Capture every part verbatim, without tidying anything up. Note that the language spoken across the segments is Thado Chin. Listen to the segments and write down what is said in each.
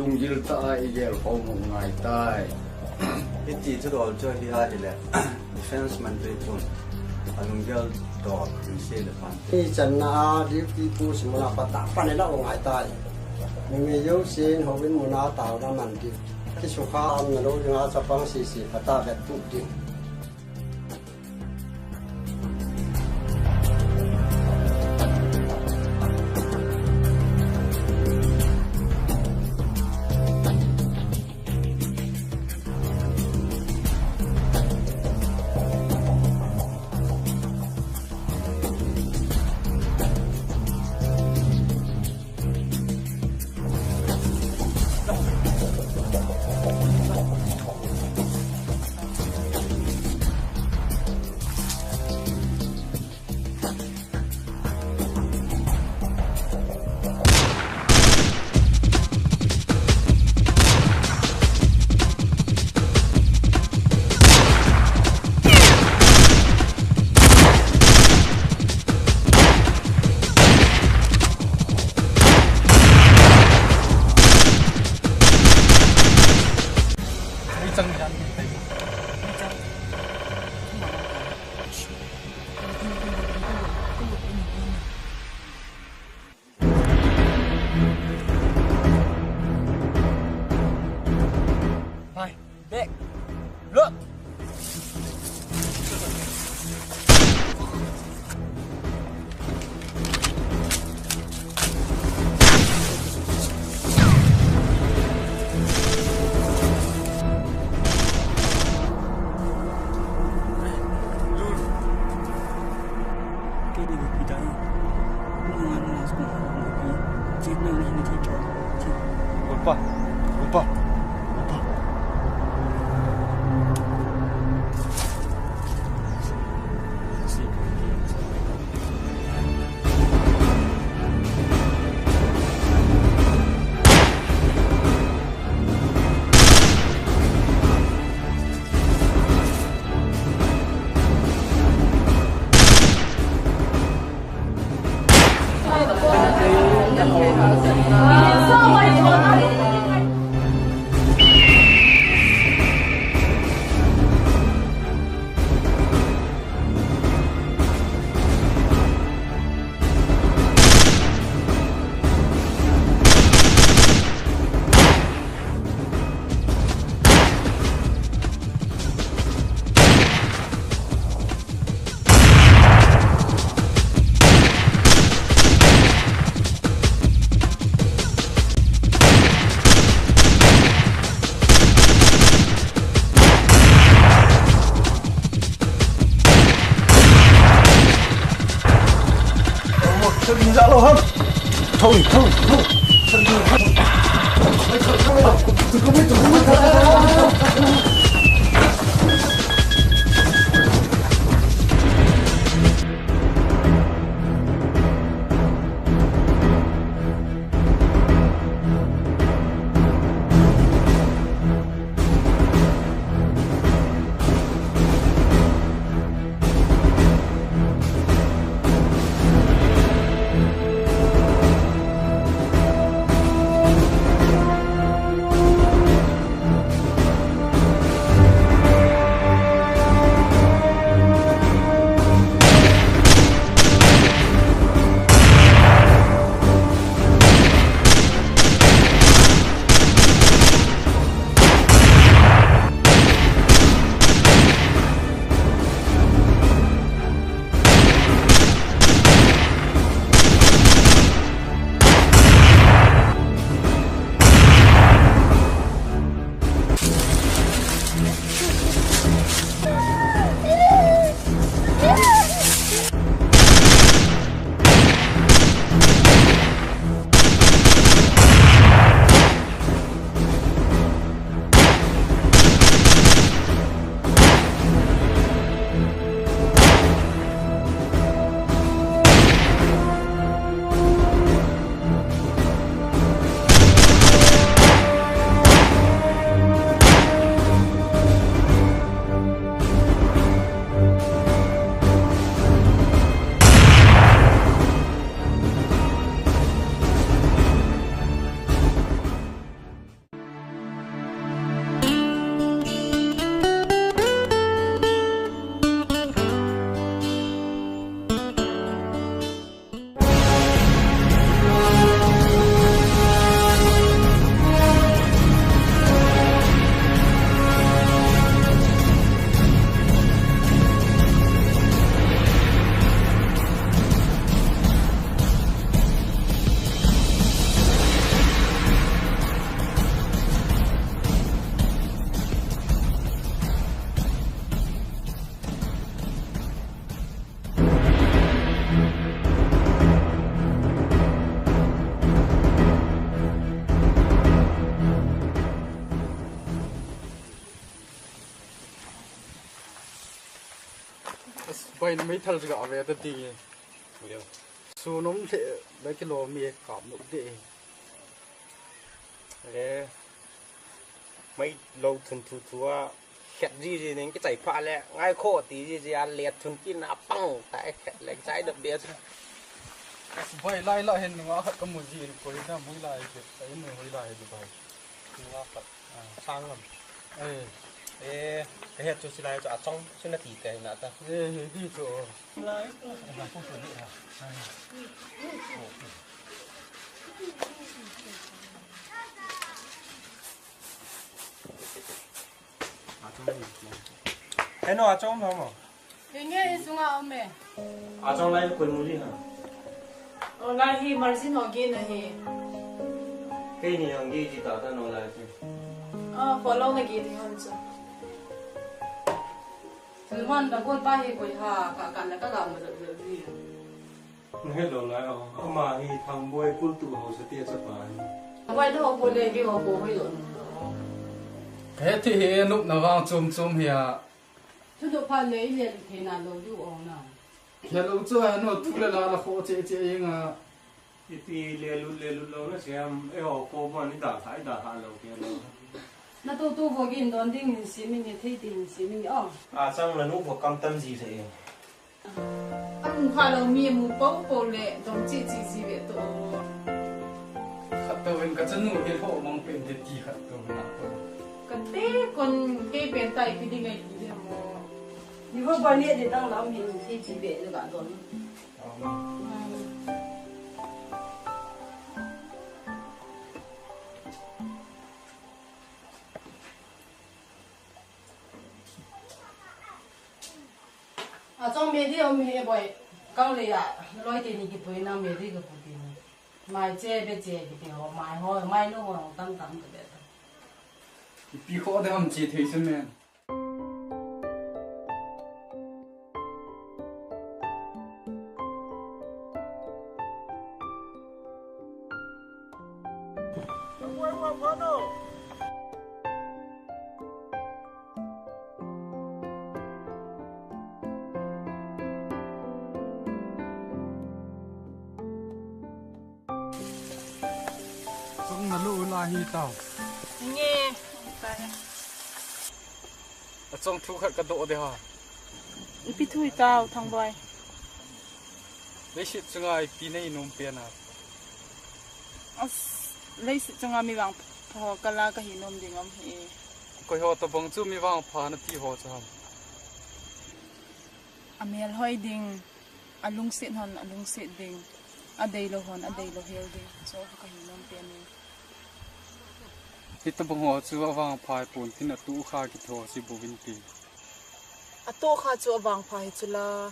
Lunggil tah a igel khom u ngai tai. Hiti thudol chu hi ahile, Defense Mantri chun alunggel dol in sei le pan. Ichanna a duty post muna phatah a pan ila u ngai tai. Numei jousen houin muna taona man ding. Kisukha umna lou dinga chapang sese phatah a vet tup ding. Hai, back. Look. Opa, opa, opa. Bai na meithal chu ga ve ta ti. Su nom le, bai kilo mi kap nu de. Le. Mai lo thun thu thu a, khet ji ji ning kichai pha le, ngai kho ti ji ji a, le thun kin a pang ta, khet le chai dap de. Bai lai la hin nunga khat ka mu ji in koi na mu lai ke, ai mu hoi lai du bai. Nunga khat, ah, sang lam. Eh, eh, ka het chu silai chu a chong, chu na ti te na ta. Eh, he di chu. Lai. Na ku chu ni ha. Heno, achong thamo. Kei nge insunga um e. Achong lai koi mu ji ha. O lai hi margin ho ge na hi. Kei ni hong ge ji ta ta no lai chu. A, follow na ge di hon chu. Thil hon da koi pa hi koi ha, ka kan la ka ga ma ji ji. Hello, lai o. Ama hi Thangboi kultu haosa te chapa hi. Thangboi te ho po le, kei ho po hoi lo. He thi hi nop na vang chom chom hi a. Thu do pha le, i le thei na lo du o na. Hello, chu a no thu le la la kho che che ing a. Ipi le lu le lu lo na siam, e ho po mo ni da tha, i da tha lo ke lo. Na tu tu vo gin don ding in si min ni thei ding in si min ni o. A chang la nu vo kam tam ji le e. A hung kha lo mi mu po po le dong chi chi ji ve to. Khat to in ka chanu hi ho mang pen te ti khat to na to. Ka te kon ke pen tai pi ding ai pi de mo. Ni ho ba ni de dang lam hin ti ti ve le ga don. Amen. Achong medi om hi boi. Kang le ya, loi te ni kipui na medi ka pu ti ni. Mai che be che kiti ho, mai ho, mai nu ho tam tam ka be ta. Ipi kho de ham che thei se men. Sung na lu la hi tao. Nge, tai. Achong thu khat ka do de ha. Ipi thu i tao, Thangboi. Leiset chunga ipi nei nom pen a. As, leiset chunga mi vangpha ho kala ka hi nom ding om hi. Koi ho tabang chu mi vangpha na ti ho chu ham. A mel hoi ding. A lungset hon a lungset ding, a deilou hon a deilou hel ding, chu ka hi nom pen e. Hitabang ho chu a vangpha pon tin a tu kha kitho si buvin ti. A tu kha chu a vangpha hi chu la.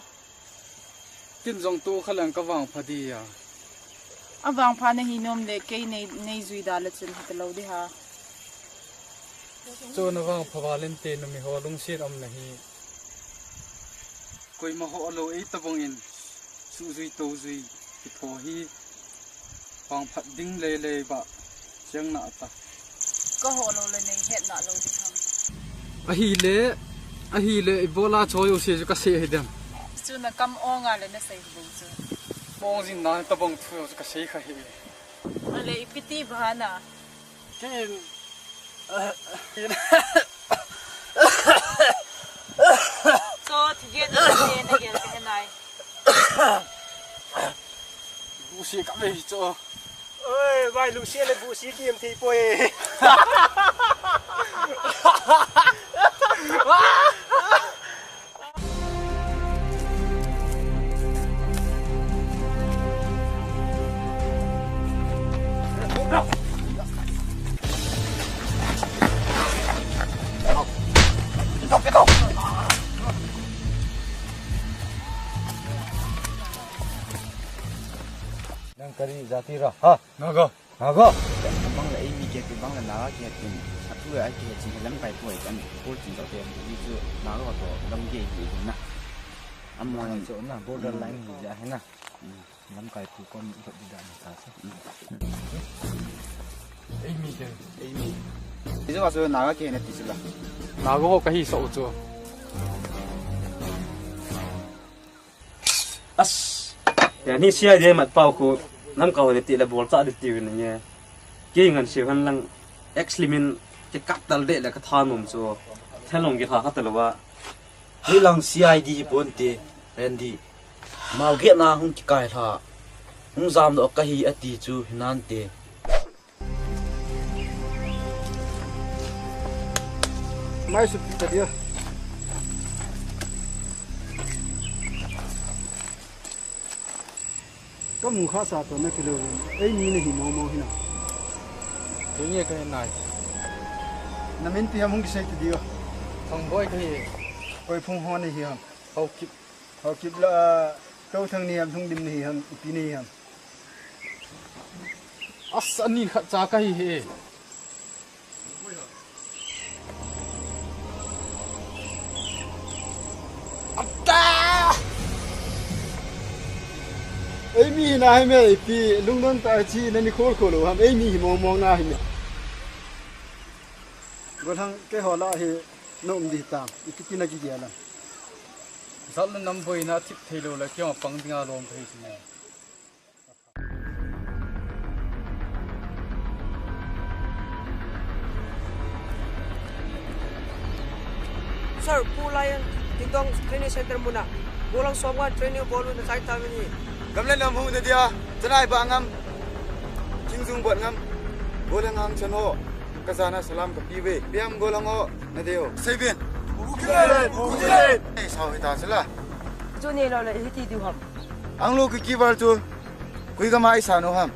Tin jong tu kha lang ka vangpha di a. A vangpha na hi nom le kei nei, nei jui da le chun hi ta lou di ha. Chu na vangpha valen te na mi ho lungset om na hi. Koima ho lou ei tabang in, sujui toujui, kitho hi, vangphat ding lele ba, siang na ta. Ka ho lou le nei het na lou ding ham. Ahile, ahile, ibola cho yo se ka se hi dem. Chu na kam ong a le na sei bo chu. Mong jin na tabang thu yo ka sei kha hi. Ale ipiti ba na. Ken. Cho, thigen na te na gel ka he nai. Busi ka ve cho. Oi, vai, lungsi le busi ki em thei poi. Nang kari jati ra, ha? Naga. Naga. Bang la ei mi ke tu bang la Naga ke tu. Atu ai ke chin lamkai poi kan. Ko chin to te ni chu Naga to lam ge ni na. Amon chu na border line ni ja he na. Lamkai pu kon ko di da na ta sa. Ei mi ke. Ei mi. Ijo wa so Naga ke na ti sila. Naga ho ka hi so chu. As. Ya ni C I D mat pau ko nam kau ni ti le bol cha di ti ni nge. Ki ngan si han lang ex limin ki kap tal de le ka tha nom chu. Thelong ki tha kha ta lo wa. Hi lang C I D hi pon te, Randy. Mau ge na hung ki kai hla. Hung jam do ka hi a ti chu hinan te. Mai su pi ta dia. Ka mu kha sa to na kilo. Ei ni na hi mo mo hi na. Ke nge ka nai. Na min pi ham hung ki sei ta dia. Thang boi ka hi. Koi phung ho ni hi ham. Hau kip. Hau kip la, kau thang ni ham, thung dim ni ham, ipi ni ham. As, ani khat cha ka hi he. Atta! Ei mi hi na hi me, ipi lungdon ta chi na ni khol khol ham, ei mi hi mong mong na hi me. Gothang ke ho la hi nom di ta, ipi ti na ki ya la. Jat le nam boina thip thei lou le, kei pang dinga lom thei si. Sir, Pu Lion, Tingtong Training Center muna. Golang som ngan training bol u na chai ta mini. Gam le nam hu na dia, chanai ba ngam. King jung bot ngam. Golang ang chan ho. Ka jana salam ka pi ve. Piam golang ho. Na deo. Seven. Ukile, ukile. Ei, sao hita sila. Chu ne lo le, hiti diu ham. Ang lo ki kibar chu. Kui ka mai sa no ham.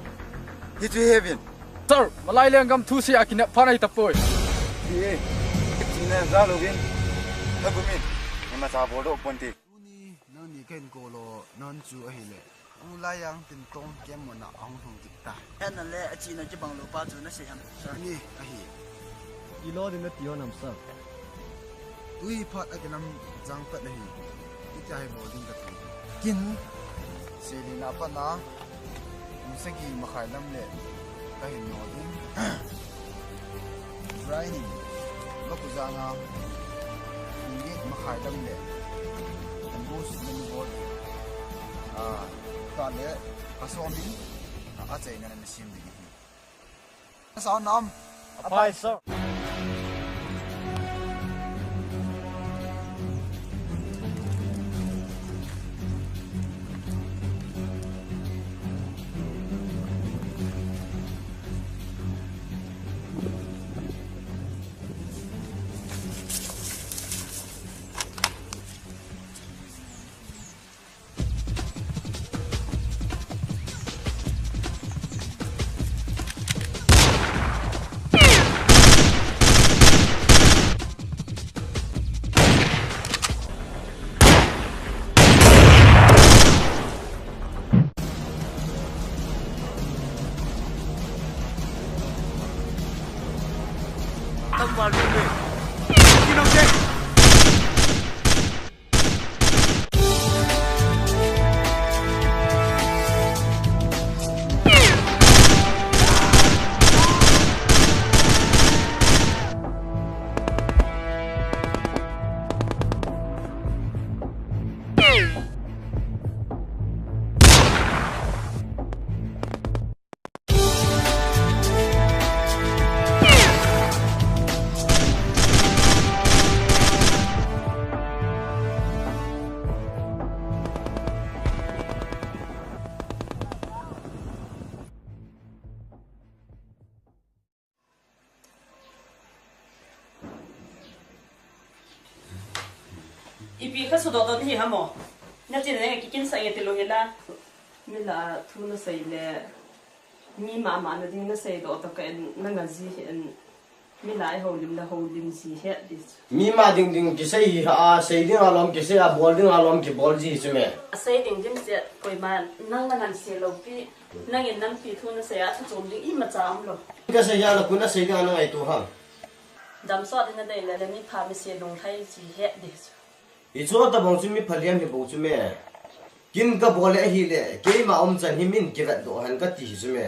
Hi chu heaven. Sir, malai leng gam thu sia kinep pha nai tapoi. Ti e. China za lo gin. Tha gumin. Ni ma cha bol do pon ti. Tuni nang ni ken ko lo nan chu ahile. U la yang tin tong kem mo na ahung thong tik ta. Ana le a chi na ki bang lo pa chu na sei ham. Sir. Ni ahi. I lo din na ti ho nam sir. Tui phat a kinam jang phat na hi. Itia hi bol ding ka ti. Kin. Seli na pa na. Kum sagi makhai lam le. Ka hin no ding. Brian. Lo ku janga. Kum get makhai lam le. Kum bus na ni bol. Ah, ka le. Ka so mi. A chai na na sim ding hi. Sa nam. Apai so. Ipi kha sudoh doh hi hamo. Na chin ne kikin sa nge ti lo hela. Mi la thu na sei le. Mi mama na ding na sei doh to ka en na nga ji hi en. Mi lai ho lim la ho lim ji het di. Mi ma ding ding kisei hi ha, sei ding alom kisei a, bol ding alom kibol ji chu me. A sei ding dim se koima nang na ngan se lo pi. Nangin nampi thu na sei a, thu chom ding imacha um lo. Ka sei a, na kun na sei ding a na ngaito ham. Damsot ding na dei le, le mi pha mi se lunglhai ji het di chu. Hichu tabang chu mi phalian hi bou chu me. Kin ka bol le ahile, keima umchan hi min kivetdoh hen kati hi chu me.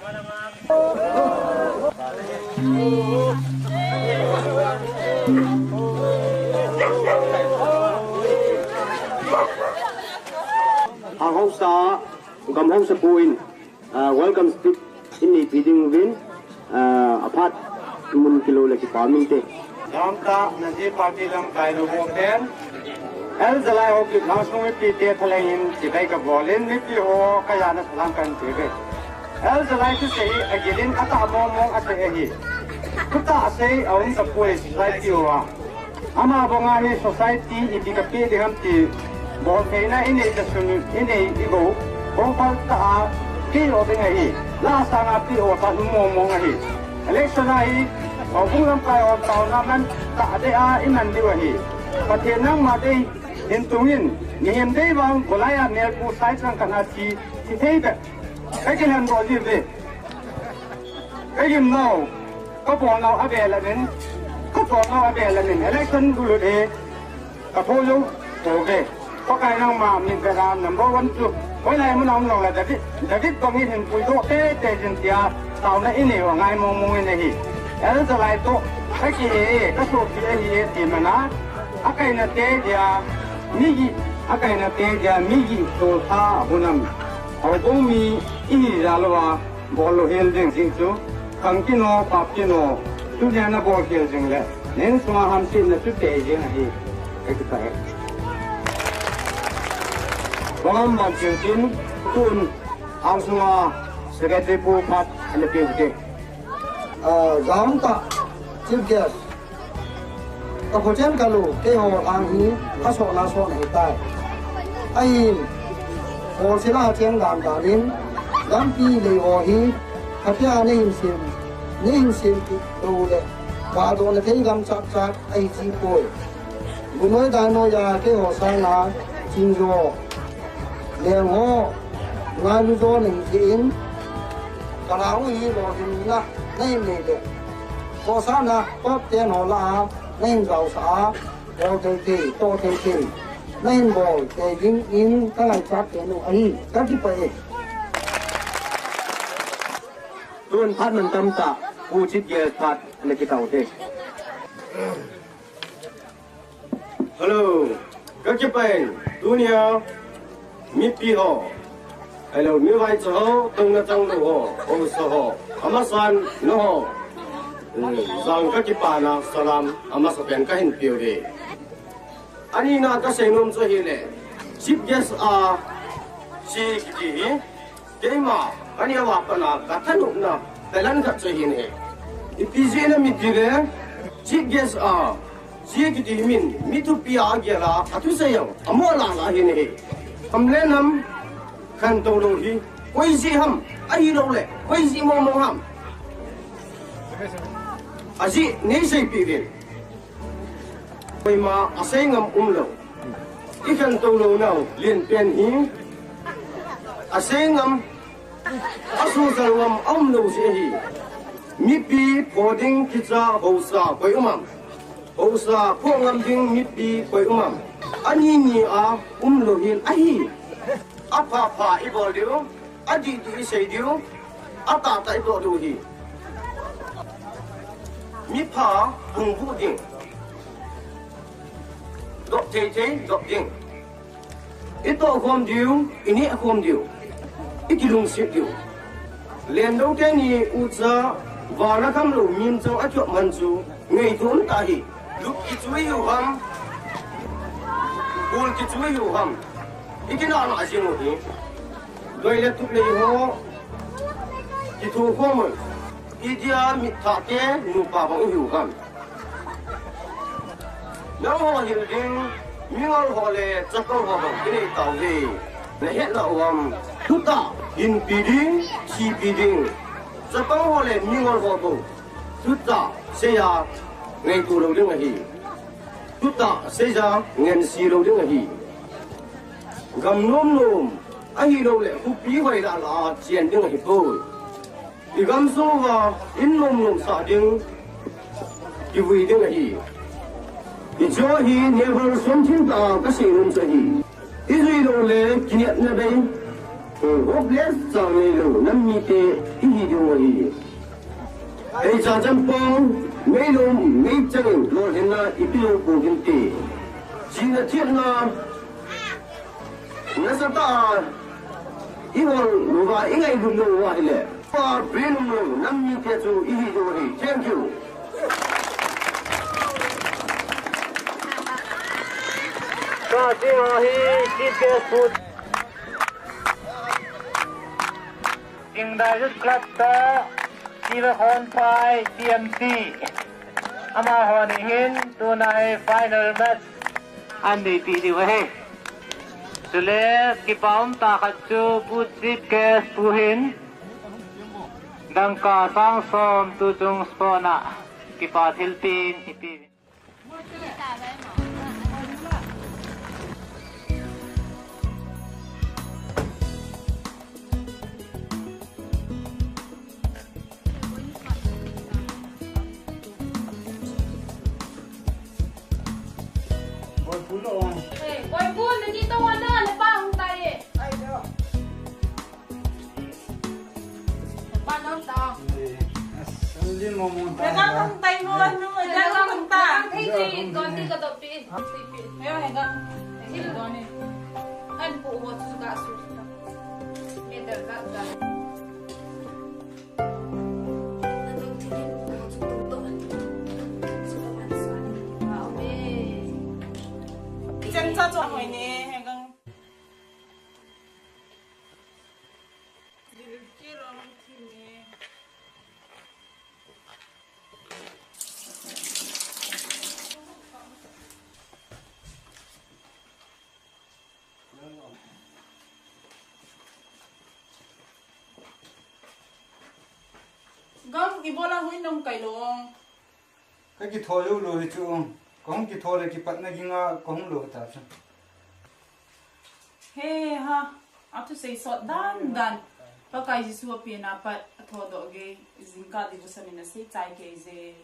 Hang haosa, gam haosa pu in, ah, welcome speech in neipi ding uvin, ah, aphat mun kilou le kipa minte. Gamta naji party lamkai lou ho pen, L Jalai ho kit lang sung mipi te thalheng in chibai kabol in mipi ho kajana salam kahin pe uve. L Jalai thusei hi agil in atah mong mong asei ahi. Thutah asei aum tapoi society uva. Ama banga hi society ipi kapeh ding ham ti bol theina inei ta sun inei igou. Bol phal tah a peh o ding ahi. La sanga peh o ta mong mong ahi. Election a hi, houbung lamkai ho taona man tah deh a iman diu ahi. Pathen nangma dei hin tungin, mihem dei vang Goliath melpu sai chang khat a thi, thi thei bep. Kakilhen doh ji uve. Kagimnau, kabolnau avel amin, kabolnau avel amin, election ulut hi, katho jou, tho uve. Pakai nangma min bera number one chu, hoilai mun a um jongle David, David bang in hin puidoh teitei jin tia, taona inei u angai mong mong in ahi. L Jalai toh, kakihe e, kasopi ahi e, ti mana, akaina te dia, migih, akaina te dia, migih toltha abonam. Houbung mi ihi jal uva, bol lou hel jeng jing chu, khang kino, pap kino, tunia nabol khel jeng le, na insunga hamsetna chu tei jeng ahi, kakipah e. Bangam ban cheu tin, tun, angsunga, secretary pu phat, ana pe u te. Ah, gamta, chief guest. Ka khochen kalou, keiho lang hi, kasohna sohna hitai. Ahin, bolsela cheng dan dan in, lampi lei ho hi, khatia neihin sem, neihin sem kit lou le, vahdohna thei gam chak chak ahi ji poi. Gunoi dainoi a keiho sanga, chingjo, leng ho, ngailu jo nahi jeh in, kalang u hi lolhinna, nahin nei le. Khohsahna, top ten ho lah a, nahin jaosah a, bol thei thei, toh thei thei, nahin bol thei ding in kangaichat kei u ahi, kakipah e. Tun phat mantam tah, Pu Chief Guest phat ana kitao te. Hello, kakipah e, tunia, mipi ho, hello, mivaicha ho, tongna changlou ho, haosa ho, amasan, nangho, eh, jong kakipana salam, amasapen kahin peuve. Anina kaseinom chu ahile, chief guest a, si kiti hi, keima, kani a vah pat a, kathanopna, talent khat chu ahin ahi. Ipi jeh ham itile, chief guest a, si kiti hi min, mi thupi a agel a, athusei jong, amoh lala ahin ahi. Ham le nam, khantou lou hi, koi jeh ham, ahilouleh, koi jeh mong mong ham. Ajeh, neiseipeh uvin. Koima asei ngam umlou. Ikhantou lounau lenpen hi asei ngam, asosal ngam aumlou jeh ahi. Mipi pho ding kicha haosa koi um am. Haosa pho ngam ding mipi koi um am. Ani ni a umlou hel ahi. Apha pha ibol diu. Adih dih isei diu, atah tah itoh diu ahi. Mipha hung buh ding. Dop thei thei, dop ding. Itoh khom diu, ineh khom diu. Ikilungset diu. Lendou teni ucha, vana khamlou min chang athop man chu, ngaito um tah ahi. Lup kichu ihiu ham. Kul kichu ihiu ham. Ikinah nah jing u hi. Loi le tup lei ho. Kithu khom un. Idia mitthah te nupa bang ihiu ham. Nangho hil ding, mingol ho le chapang ho bang kinei tauve. Nahet nau ham. Thutah, hinpi ding, thipi ding. Chapang ho le mingol ho bou. Thutah, seiya, ngaito lou ding ahi. Thutah, seiya, ngense lou ding ahi. Gam nom nom, ahilouleh, khopi hoi lah lah a, chen ding ahipoi. Igam sung uva, in nom nom sah ding, kivui ding ahi. Hiche hi, never something tah a, kasei nom chu ahi. Ijui lou le, kinepna bei. Hopeless chang neilou nam mite ihi diu ahi. Ei cha cham pong, meilou meichang in lolhinna ipilou pouvinte. China thiamna nasatah a ihol louva, ingailut lou uva ahile, pa pelum lou nam mite chu ihi diu ahi. Thank you. Ka ti ho hi, Chief Guest pu. Jingdai Youth Club toh Chief Khonphai T M C. Amaho ni hin tuna hi final match an neipeh diu ahi. Chule kipa umtah khat chu Pu Chief Guest pu hin dangka sang som tuchung sport a kipa thilpeh in ipeh. Boipu lo. Hey, Boipu, nani toh ana le pa hung tai e. Ai lo. Pa nang ta. Eh, asan din mo mo ta. Dagang hung tai mo, ano, dagang hung ta. Hey, hey, konti ka topi. Hey, hey, dagang. Hey, dagang. An pu ho chu ka su. Me dagang. Chen cha chong hoi ne, heng gang. Gang ibola hui nong kai long. Ka kitho jou lou hi chu. Ka hung kitho le kipatna ging a ka hung lou ta chu. He ha, a thusei sot dan dan. Pakai Jesu a pen a pat a thodoh gei, jingkah devotion in a sei chai kei je.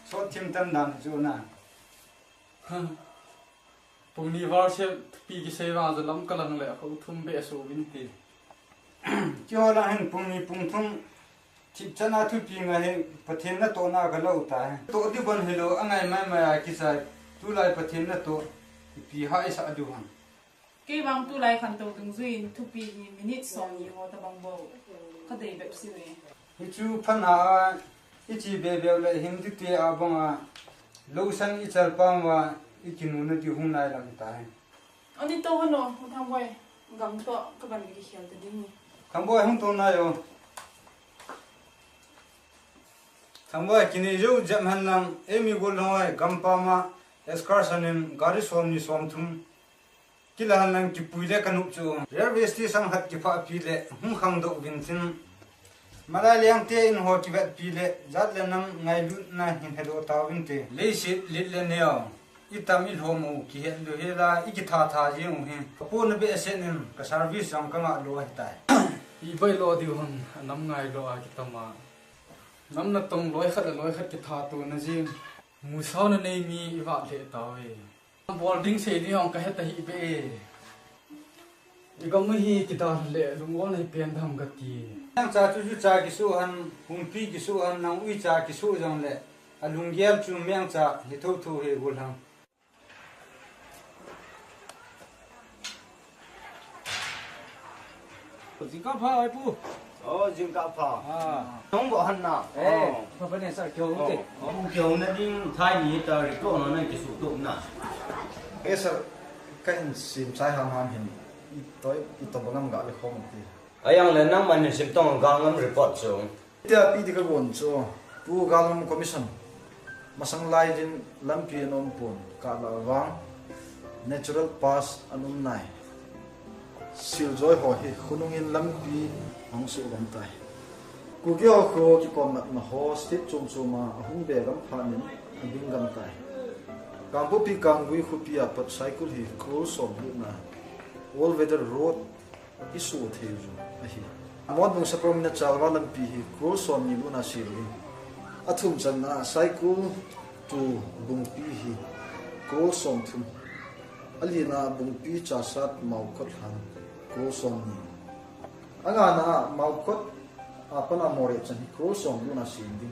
Sot thim tan dan chu na. Pung ni val se thupi kisei vang chu lam ka lang le, kho thum be so vin ti. Keiho lang hin pung ni pung thum thip chan a thupi ngai hi Pathen natohna ka lou ta hi. Toh di bon hilou, angai mai mai a kisai. Tulai Pathen natoh ipi haisah diu ham. Kei vang tulai khantou dungjuiyin thupi hi minute som ni ho tabang bou ka dei bep si ve. Hichu phat a, ichi be be le hin ti te a bang a, lou san i chal pang uva, i kinu na ti hung nai lang tai. Ani to hano, Thangboi, gang to ka ban ki khel ta ding ni. Thangboi hung to na yo. Thangboi kini jo jam han lang, ei mi gol hoi, gampam a, excursion in, gari som ni som thum. Kila han lang kipui le ka nup chu. Railway station khat kiphah pi le, hung khang doh vin tin. Malai leng te in ho kivet pi le, jat le nam ngailutna hin hedoh ta vin te. Leiset lit le neo, i tam i lhom u kihet lou hela, i kitha tha jeng u hi. Ka pu na be sen in, ka service jong ka ngah lou ahi tai. I bai lo diu hon, nam ngai lo a kitam a. Nam natong loi khat le loi khat kitha to na jeng. Musao na nei mi i vat le ta ve. Bol ding sei ding jong ka het ahi be. I gam hi kidal le lungol nei pen dam ka ti. Nang cha chu chu cha kisu han, hungpi kisu han, nang ui cha kisu jong le. A lunggel chu meng cha hi tho tho he gul hang. Jingkah pha, ai pu. Oh, jingkah pha. Ah. Nong bo han na. Eh, oh. Pha pha ne sa kyo te. Oh, kyo na ding thai ni ta ri ko na na kisu to na. Eh, sir, ka hin sim sai ham ham hin. I to, i to bangam ga le khom ti. Ayang le nang man hin sim tong ga ngam report so. Tia pi ti ka gon chu, Pu Galram Commission, masang lai din lampi an um pon, kah lah vang, natural pass an um nai. Sil joi ho hi, khonung in lampi hong suh gam tai. Kuki ho kho kikom natna ho, state chom chom a, ahung be gam phat in, a ding gam tai. Kangpokpi Kanggui khopi a pat cycle hi, crore som lutna, all weather road, i suh thei u ahi. Motbung Sapromina Chalva lampi hi crore som ni lutna sil hi. A thum channa Saikul to Bungpi hi crore som thum. A lina Bungpi Chasat Maukot Lhang Crore somni. Angana a Maukhot a pat a Moreh chan hi crore somni lutna sem ding.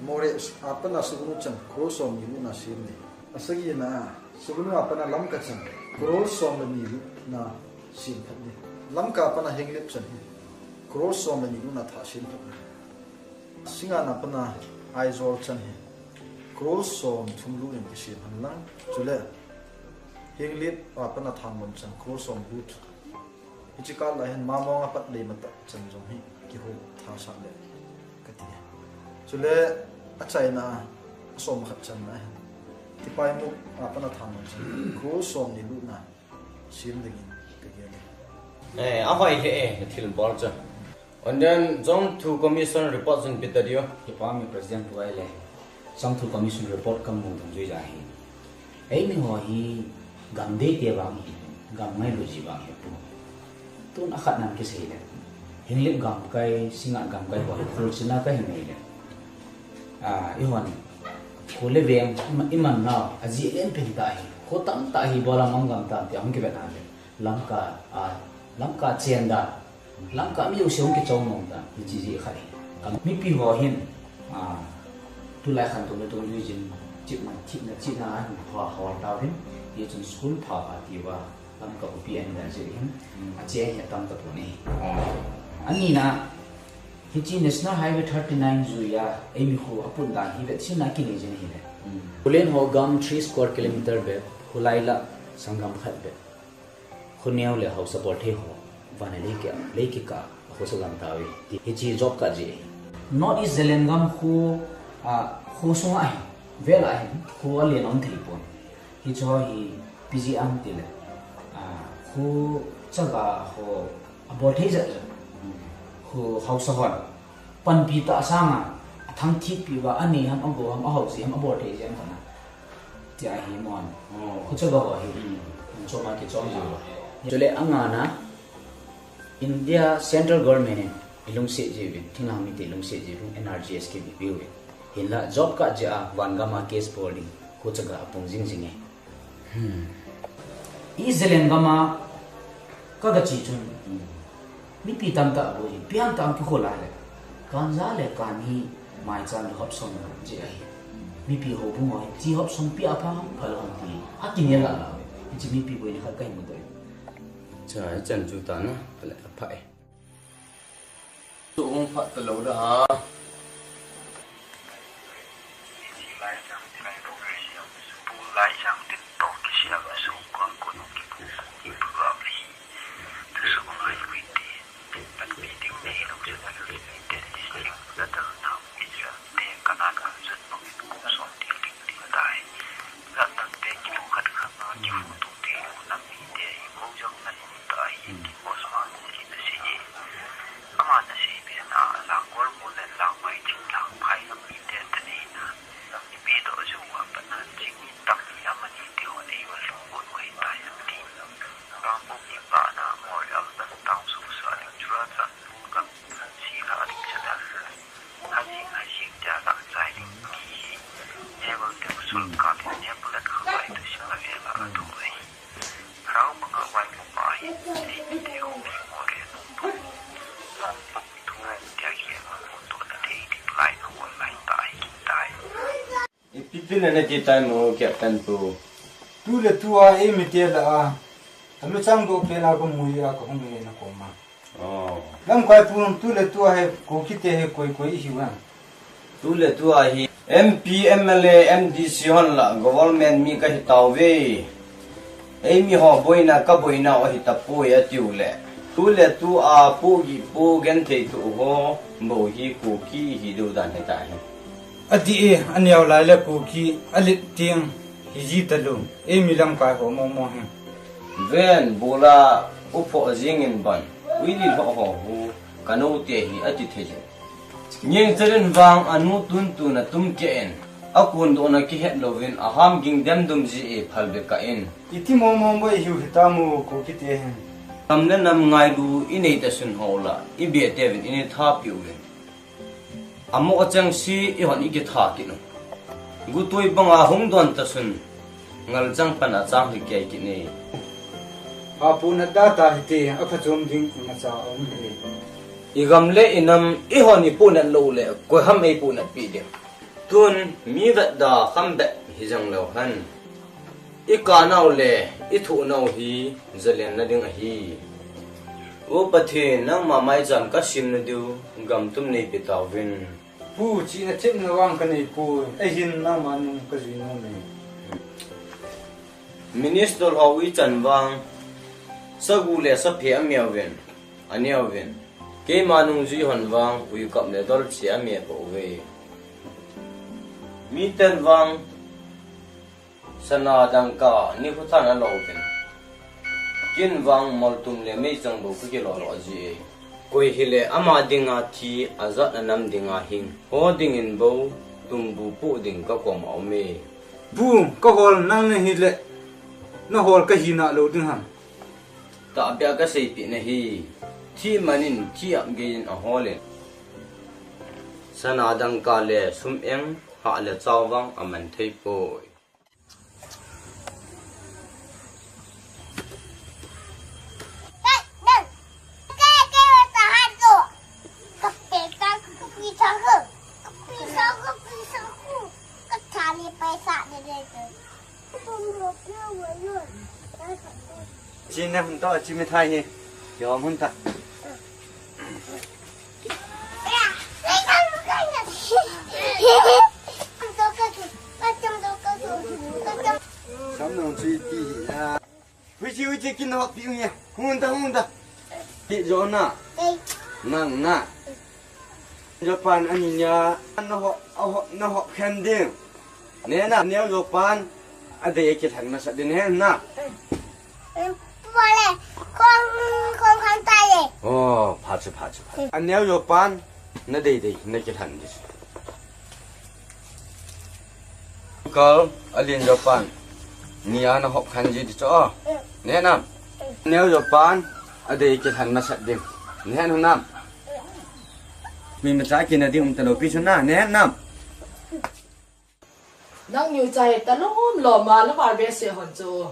Moreh a pat a Sugnu chan crore somni lutna sem ding. Asagina a Sugnu a pat a Lamka chan crore somni lutna sem phat ding. Lamka a pat a Henglep chan hi crore somni lutna thah sem phat ding. Singana a pat a Aizawl chan hi crore somthum lut in kisem hen lang. Chule Henglep a pat a Thanlon chan crore som lut. Hiche kah lai hin Mamong a pat Leimatat chan jong hi kihou thasah le kati. Chule achaina a som khat chan na hin Tipaimukh a pat a Thanlon chan crore somni lutna sem dingin kagel e. Eh, ahoi lheh e, nathilbol chu. And then Zone two Commission report jong pe ta diu. Kipah e President pu ahile. Zone two Commission report kamu dungjui jeh hin. Eimi ho hi gam deite vang hi, gam ngailu ji vang hi pu. Tun akhat nan kisei le. Henglep gamkai, Singngat gamkai ho hi fortunate kahi nai le. Ah, eihon kho le veng iman, iman nau, ajeh len pen tah hi. Kho tamtah hi bol a mang gam tam ti ahung kivet a le. Lamka, ah, Lamka chen dan. Lamka mi jouse hung kichom nom dan. Hiche jeh khat hi. Ka mipi ho hin, ah, tulai khantouna dungjui jin, chipman thina, china a hin pha hol tauvin. Hichun school pha pha tiuva. Lamka khopi ahin dan jeh hin. Ache hi atam tapon e. Anina, hiche National Highway thirty-nine jui a, eimi kho apun dan hi vetsin a kinei jin ahile. Khulen ho gam three square kilometer bep, khulai la sanggam khat bep. Khoneo le haosa bolthei ho, van a lei ki, lei kikah a khosa gam tauve. Ti, hiche job card jeh. North East Zalengam kho, ah, kho sunga hin, vel a hin, kho alen um thei pon. Hiche ho hi, P G M tile, ah, kho chaga ho, abolthei jeh jeh. Kho haosa hon. Panpi tah sanga, athang thip piuva, anei ham, agou ham, ahao ji ham, abolthei ji ham kana. Tia hi mon. Oh. Kho chaga ho hi. Mm. Choma kichom ji ho. Chule angana, India Central Government in ilungset jiuvin, thinglhang mite lungset jiuvin, N R G S kipe piuve. Hinla job card jeh a van gam a case bol ding, kho chaga apung jing jing e. Hmm. East Zalengam a kagache chun. Hmm. Mipi tamtah bou hi, piang tah a kikhol a le. Kanja le kani maicham le hopsom jeh ahi. Mipi houbung ho hi, chi hopsom pi a pha ham, phal ham ti. Akinel la la. Hiche mipi bou hi khat kahin mudoh e. Cha, hichan chu tana, pha le, pha e. Chu hung phat talou da ha. Ama nasei bena, Langol mu le Langmai ching Langphai lam mite tani na. Ipi doh ju a pat na ching i tam hi amani te hon ei val lung gon wai tai ati. Bang buk i pa na ngol al dan tang su sa ling chura chan gam si la ling chadal. Hajing hajing ja la chai ling ki hi. Jebal te usul ka te ne pulat khavai tu si la vela atu ai. Ipi tin nana ti tai mo, Captain pu? Tu le tu a eimi te lah a, aluchang doh pen a ka mu a ka hung e na koma. Oh. Lamkai pu, tu le tu a hi Kuki te hi koi koi i hiu em? Tu le tu a hi M P, M L A, M D C hon la government mi ka hi tauve. Eimi ho boina ka boina u ahi tapoi atiu le. Tu le tu a pohgih po genthei tu ho bou hi Kuki hi deu dan hi ta hi. Ati e, aneo lai le Kuki alet ting hi ji talou. Eimi lamkai ho momo hi. Ven, bula u phoh jing in ban. Uili lhoh ho hu ka nou te hi ati thei jin. Niang Chalin vang anu tuntun a tum keh in, a kundohna kihet louvin, a ham ging dem dum ji e phalbe kah in. Iti mong mong boi hiu hita mu Kuki te hin. Nam le nam ngailu i nei ta sun ho la, i be te uvin i nei tha pi uvin. A mo a chang si i hon i kitha kit u. Gutoi banga hung don ta sun, ngal chang pan a chang hi kei kit ni. Apuhnat da ta hite, aphachom ding imacha aum hi. Igam le inam ihon ipuhnat lou le, koi ham eipuhnat pi ding. Tun, mi vetda kham bet hijeng leu hen. Ikanau le ithohnau hi jalenna ding ahi. O Pathen, nangma maicham kasimna diu gamtum neipe tauvin. Pu, chihna themna vang kanei poi, ahin nangma nung kajui nom e. Minister ho ui chan vang, sagu le saphe ameuvin, aneuvin. Keima nungjui hon vang, huikap le dolche ame pouve. Miten vang, sana dangka nikho than alouvin. Ken vang moltum le meichang bou kakilolo ji e. Koi hile ama dinga thi ajat anam dinga hing ho dingin bou tumbu poh ding kakoma aume. Pu, kahol nang nahile, nahol kahi nalou ding ham? Tahbeh a kaseipeh nahi, thi manin thi ap geiyin ahol in. Sana dangka le sum eng hah le chao vang aman thei poi. China hun to, chi mithai hi. Yom hun ta. Sam nong chi ti hi ya. Hui chi, hui chi, kin hop pi ung ya. Hun ta, hun ta. Ti jo na. Nang na. Jopan ani nia, na hop, a hop, na hop khen ding. Ne na, neo Jopan, adei kilhen masat ding hen na. Pale, khong, khong khan tai le. Oh, pha chu, pha chu, pha chu. Aneo Jopan, nadei dei, nakilhen ding. Kal, alen Jopan, nia na hop khen ji ding chu. Ne na, neo Jopan, adei kilhen masat ding. Ne na. Mi macha kina ding um talou pi chu na, ne na. Nangni u cha hi talom lom a, lom a behseh hon chu.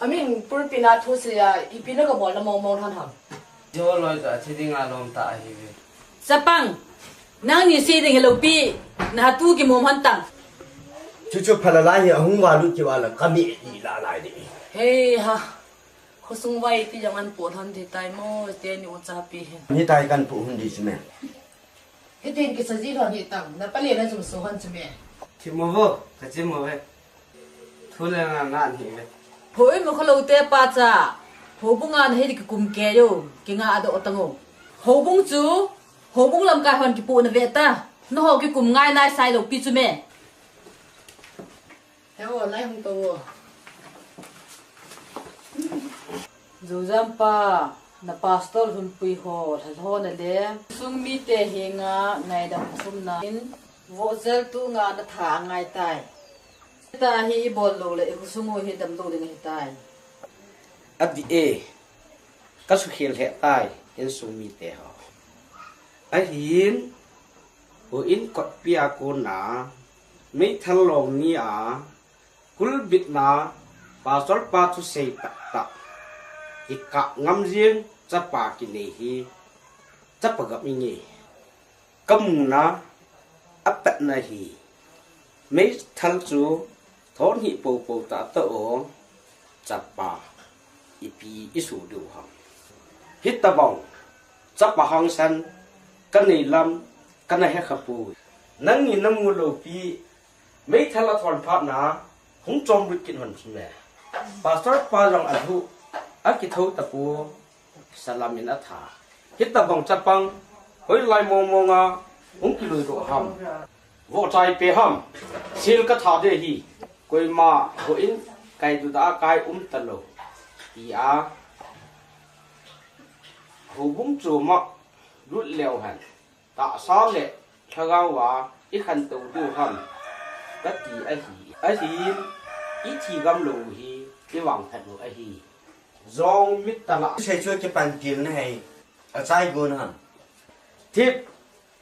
Amin pulpit a thusei a, ipi na kabol na mong mong hon ham. Jo loi chu athi ding a lom tah ahi ve. Chapang, nangni sei ding hilou pi, na hatu kimom hon tang. Chuchu phalala hi ahung valut kit uva le kami i la lai ding. Hei ha. Khosung vai ti jong an pol hon ding tai mo, teni u cha pi hin. Ni tai kan pu hun ding chu me. Hitin kisa ji lhon hi tang, na pale na jum so hon chu me. Thim mo vo, ka chim mo ve. Thu le nga nga an hi ve. Hoi mo kholou te pa cha. Houbung a na hi kikum kei yo, kinga a doh tang o. Houbung chu, houbung lamkai hon kipu na ve ta. Na ho kikum ngai nai sai lou pi chu me. He o, lai hung to o. Jojam pa, na pastor hunpui ho, lhalhona le. Sung mite henga ngaidam thumna in, vohchel tu nga na tha angai tai. Hita hi ibol lou le, ikhosung u hi damlou ding ahi tai. Adih e, ka sukhel lheh tai, insung mite ho. Ahin, houin kotpi a kona, meithal long ni a, kulbitna, pastor pa thusei tahtah, kikah ngam jing, chapa kinei hi, chapa gam inge. Ka muna, apatna hi, meithal chu, thon hi popo tah tah o, chapa, ipi isu diu ham. Hitabang, chapa hangsan, ka nei lam, ka na he kha poi. Nangni na mu lou pi, meithal a thon phatna, hung chom lut kit hon chu me. Pastor pa jong alhu, akitho tapou, salam in atha. Hitabang chapang, hoilai mong mong a, hung kilui doh ham. Vohchai pe ham, sil ka tha de hi, koima houin kai duda a kai um talou. Tia, houbung choma lut leu hen. Tahsa le lhagao a i khantou diu ham, kati ahi. Ahin, i thi gam lou hi, i vangphat u ahi. Jong mit tala. Sei chu kipan til na hei, achai gon ham. Thip,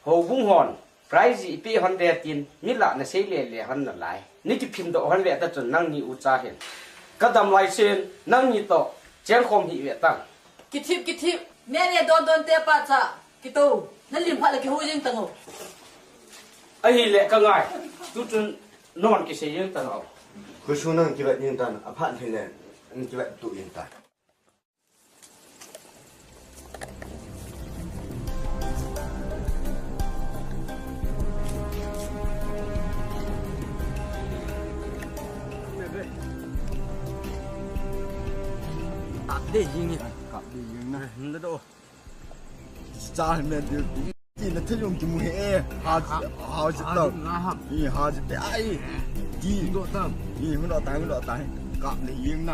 houbung hon, prize i pe hon ve tin, mi lah na sei le le hon nalai. Ni kiphim doh hon ve ta chun nangni u cha hin. Ka dam lai sen, nangni toh, Cheng khom hi ve tang. Kithip, kithip. Nene don don te pa cha. Kito. Na lim pha le kihu jing tang o. Ahile ka ngai. Tu chun non kisei jing tang o. Khusu nang kivet jing tan. Aphat hile. An kivet tu jing tan. Kap ding jing e. Kap ding jing na. Hum da do. Chal me ding. Ti na thil jong kimu he. Ha, ha, ha, ha, ha. Ni ha ji te ai. Ti. Hum do tam. Ni hum do tai, hum do tai. Kap ding jing na.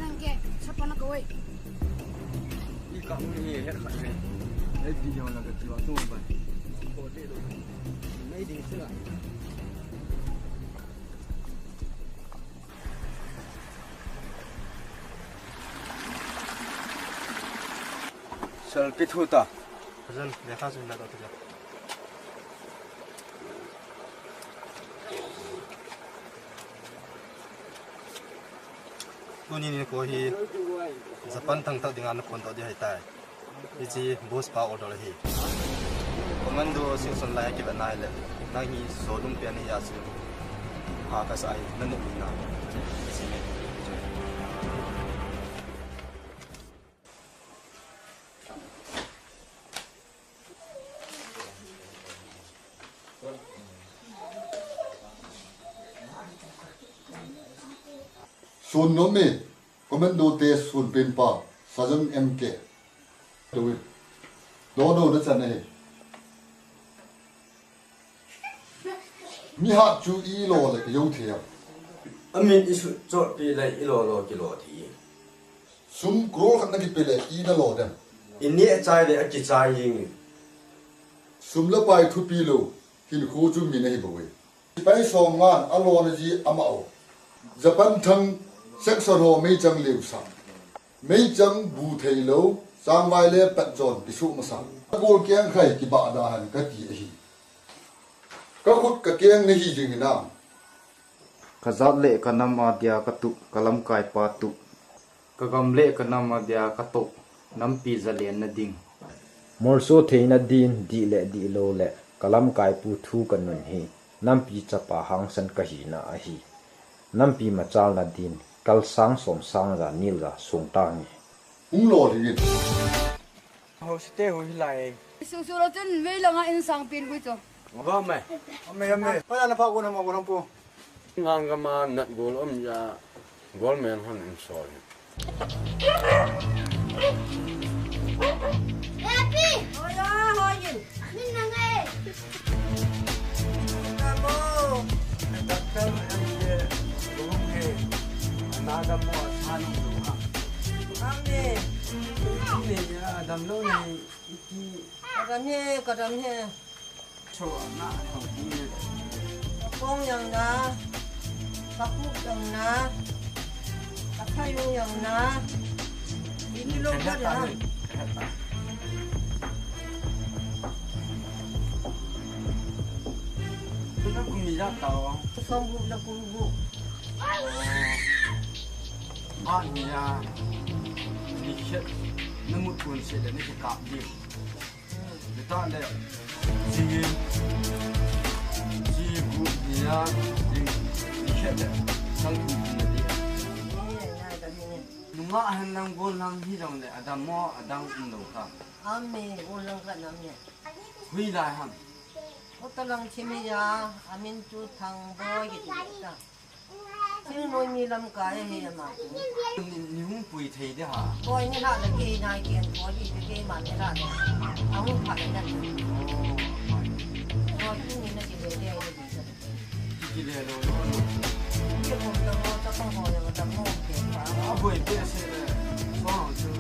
Nang ke, sapa na kawai. I ka mu ni he khat ni. Ai video la ka ti wa tu ba. Ko de do. Mai ding sila. Selfie thu ta. Jan, lekha sun la ta ta. Tuni nikho hi Japan thangthah dinga na kon to di hai tai. Hiche boss pa order ahi. Commando section lai a kivet nai le, nang hi solum pen ahi a chu. Ha ka sa hi, na ne mi na. Sun nom e, commando te sun pen pa, Sergeant M K. Dodo na chan ahi. Mihat chu i lo le ka jo thei am? Amin i sut chot pi le i lo lo kilo thei. Sum crore khat na kipe le i na lo dem? I neh chai le a kichai jing. Sum le pai thupi lou, hinkho chu mi na hi bou e. Sepai som ngan a lona ji ama o. Japan thang section ho meichang leu sa. Meichang bu thei lou, changvai le pat jon kisu masa. Ka gol keng khai kibah da han ka ti ahi. Ka khut ka keng na hi jing hinam? Ka jat le ka nam a dia ka tup, ka lamkai pa tup. Ka gam le ka nam a dia ka toh, nampi zalen na ding. Molso theina din, dih le dih lou le, ka lamkai pu thu ka nun hi, nampi chapa hangsan ka hina ahi. Nampi machalna din, kal sang som sang ja nil ja sung tange. Hung lo lhingin. Ho site hu hilai. Susu lo chun vei langa in sang pin gui cho. Go mai. Ame, ame. Pala na pha go na mo go na po. Ngang gama nat gol om ya. Gol men hon in sol. Happy. Hoya, hoyin. Min na ngai. Namo. Doctor M K. Gol ke. Na da mo san ha. Amen. Ni ya dam lo ni. Iti. Kadam he, kadam he. Cho na thong ni. Ka pong yang na, ka kuk yang na, ka thayung yang na. Ini lo ka da. Tu na kumi ja tao. Som bu na kum bu. Ba ni ya. Ni khet. Na mut kun se da ni ka di. Bita le, jing in, ji gu nia, jing, ni khet le, sang tu tu na dia. Nunga han lang gol lang hi jong le, adam mo, adam um lo ka. Ami, gol lang ka nam ne. Hui lai ham. Utalang chimi ya, amin chu thang boy ki tu ta. Thil noi mi lamkai ahi ama. Ni, ni hung pui thei de ha. Koi ni la le kei nai ken koi di kei man ni la le. A hung pha le na. Oh, koi ni na ki le le ni. Ki le lo lo. Ki ko ta mo ta ko ho ya ta mo ke pa. A boi pe se le. So hang su.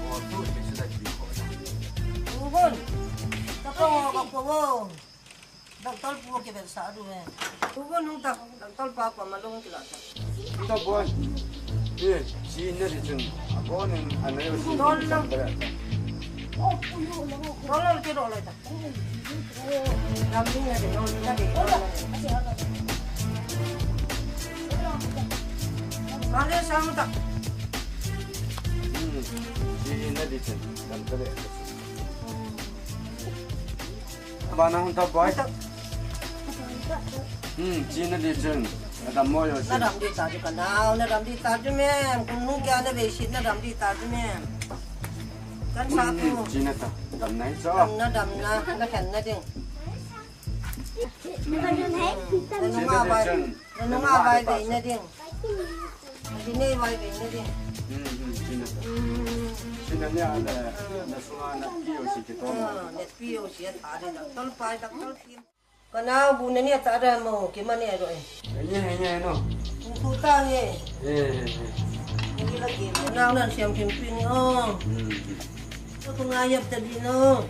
O tu ke se da ki ko. U bon. Ta ko ho ka ko. Doctor pu ke ben sa du he. Pu ko nung ta, doctor pa pa ma lung kila ta. Doctor boy. Ye, si ne ri chun. A ko ne, a ne si. Don lang. Don lang ke don lang ta. Ram ni ne don na de. Kale sang ta. Hmm. Chi na di chen. Dam ta le. Ba na hung ta boy. Hmm, chi na di chen. Na dam mo yo chen. Na dam di ta ju ka nao, na dam di ta ju mem. Kung nung kya na ve sit na dam di ta ju mem. Kan sa tu. Hmm, chi na ta. Dam nai cho. Dam na, dam na, na khen na ding. Hmm. Na nung a vai, na nung a vai ve na ding. Di nei vai ve na ding. Hmm, hmm, chi na ta. Hmm. Chi na ni a le, na sunga na pi yo si ki to. Ah, na pi yo si a ta de na. Tol pai ta tol pi. Ka nao bu na ni a ta da mo, ki ma ni a ro e. Ni he ni no. Ku ta ni. Eh, eh, eh. Ni la ki. Nao nan siam kim pi ni o. Hmm. Ko nga yap ta di no.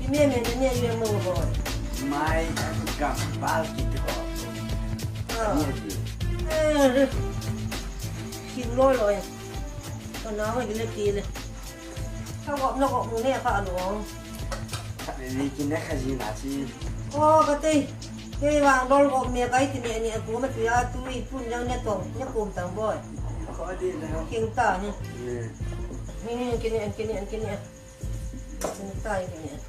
Ime me ne ne ye mo ho. Mai ka bal ki ko. Ah. Ni di. Eh. Ki lo lo e. Ko na ho le ki le. Ka ko no ko ne ka lo. Ni ki ne ka ji na chi. Ko ka te. Kei vang dol ko me kai ti ne ne ko ma tu ya tu i pun jang ne tong ne kum tang boy. Ko di na. King ta ni. Ni. Ni ni kini an kini an kini an. Kini ta ni kini an.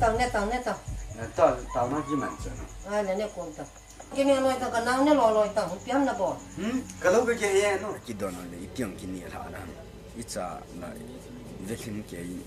Tang ne tang ne tang. Na ta ta ma ji man cha. A ne ne kum tang. Kini an loi tang ka nang ne lo loi tang piam na bo. Hmm. Ka lo ke ke ye no. Ki don le i piang kini la na. I cha na. Ve khin ke i.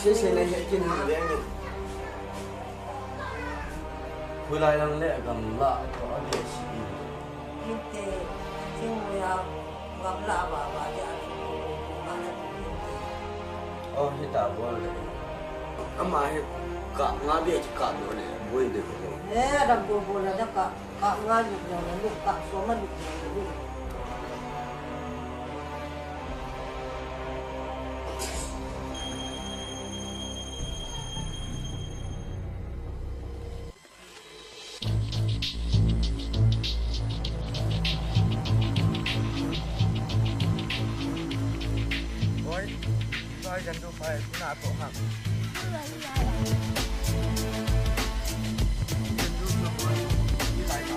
Sese na he kin ha ve nge. Khulai lang le gamla ko a ve si. Kinte, thingnoiya gamla ba ba dia. Oh, hita bol le. Ama hi ka nga be ki ka do le, boi de ko. Eh, adam ko bol le ka, ka nga lu le, ka so ma lu le. Boy, boy, jandu pai, kuna to ha. Jandu na boy, ni lai ka.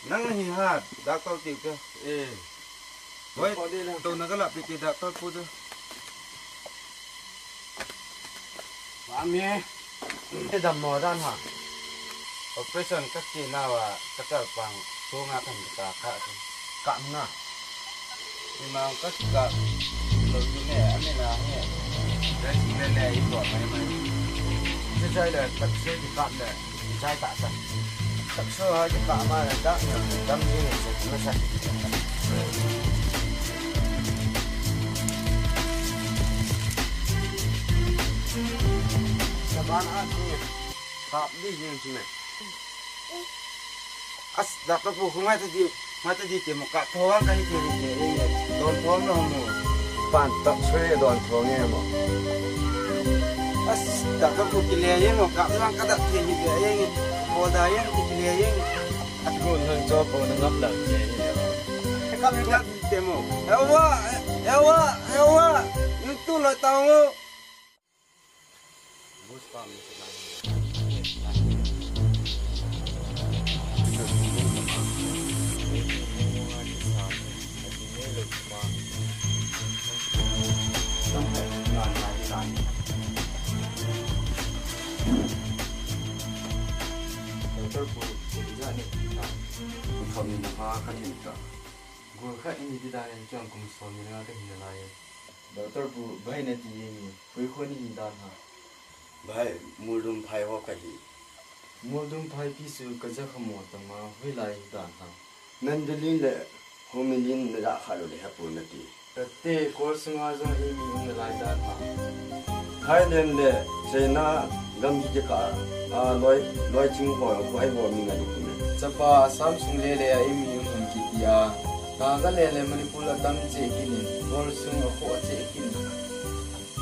Nang hi ha, doctor tiu ke. Eh. Boy, ko de la. To na ka la pi ti doctor pu de. Wa mi. Te dam mo dan ha. Operation ka ti na wa ka chal pang so nga kan ka ka. Ka na. Ni ma ka ka lo tu ne, a mi na he. Rest le le i ko mai mai. Te chai le ka se ti ka le. Chai ta ta. Takso ha ki pa ma na ta na dam ni ni se na sa. Sa ban a ni kap di ni si me. As da pa pu khu ngai ta di. Mata di te mo ka thong ka hi te ni te, eh, don thong no mo. Pan tak sui don thong e mo. As, da ka ku ki le ye mo, ka lang ka da te ni te, eh, ko da ye ki le ye. At ko nan cho ko na ngap la te ni. Ka da te mo. Ewa, ewa, ewa. Yung tu lo ta mo. Doctor pu, kum ijat nei ta? Kum thum ni na pha ka thei ta. Gol khat in hi ti dan in chuan kum sawm ni nga ka hi nalai e. Doctor pu, bhai na ti nge, koi kho ni hi dan ha? Bhai, Muldum phai ho ka hi. Moldung phaipi chu kaja khamo tama hoilai dan ham. Mandalay le Humilin naja kha lou le hepon nati. Kate, Kawl sunga jong eimi um nalai dan ham. Thailand le China gamgi kikah a loi, loiching ho, koi ho mi ngai kit me. Chapa Assam sung lele a eimi um ham kiti a. Naga lele Manipur a tam cheh kit in, Kawl sung a kho cheh kit in.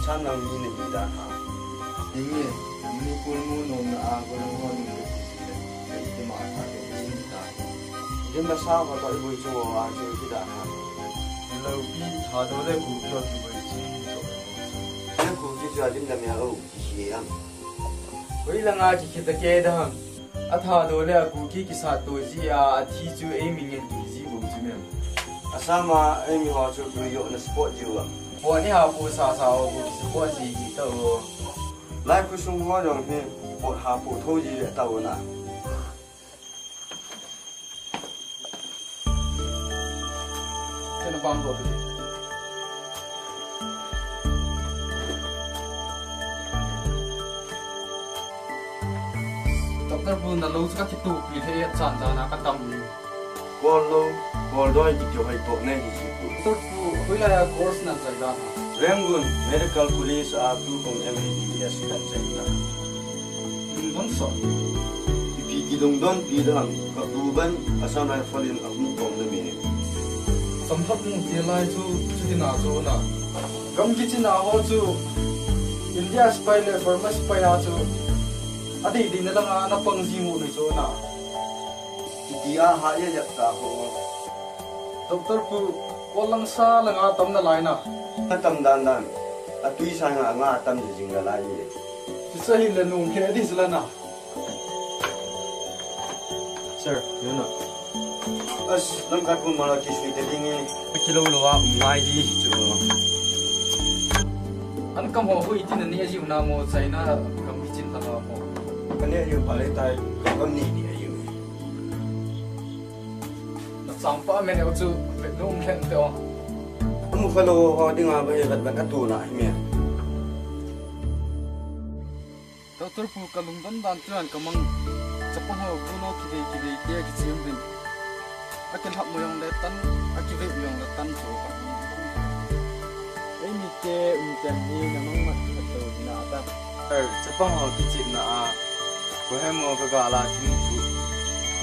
Chamlang mi nahi dan ham. Hinge, Manipur mu nom na a, Kawl ho nung ka ti le, ka iti ma tha ka ti ta. Din na sa ho ta i boi chu a chu ti dan ham. Lopi Thadou le Kuki ho kiboi chu. Ye Kuki chu a din na me a o ki hi ham. Hoilanga kikhe ta ke da ham. A Thadou le a Kuki kisat to ji a, athi chu eimi ngen to ji bou chu mem. Assam a eimi ho chu tui yoh na support ji u a. Pot ni ha pu sa sa o pu support ji hi ta o. Lai khu sung ho jong hi pot ha pu tho ji le ta o na. Kena bang ko tu. Doctor Pu, na lou chu ka kitupi thei a, chan chan a ka dam ni. Kawl lou, Kawl doi kiti hoi toh nei hi chi pu. Doctor Pu, hoilai a course na chai dan ham? Rangoon Medical College a tu kong M B B S kan chai ta. Lungdon sa. Ipi kilungdon pi dan ham, ka pu ban Assam Rifle in ahung kong na me. Samthap mu ti lai chu, chuti na chu na. Gam kichina ho chu, India sepai le Burma sepai a chu, adei dei na langa na pang ji mu ni chu na. Kiti a ha ye yak ta ho. Doctor Pu, Kawl lang sa langa tam nalai na. Atam dan dan. Atui sa nga nga tam jing nalai ye. Chuche hi le nung khe di sila na. Sir, you know. As, lam kat pun mala kisui te ding e. Kilo lo a, um ngai di chu. An kam ho hui tin ni aji na mo China kam kichin ta na mo. Kane ayu pale tai, kam ni ni ayu. Na chang pa me ne chu, be nung khen te o. Mu kha lo ho ding a ba he vat vat atu na hi me. Doctor Pu, ka lungdon dan chuan ka mang chapang ho guno kivei kivei te kichim vin. A kilhap mo jong le tan, a kivei mo jong le tan chu ka mang. Eimi te um tem hi na mang mat mat lo na ta. Er, chapang ho kichim na a. Ko he mo ka ga la thim chu.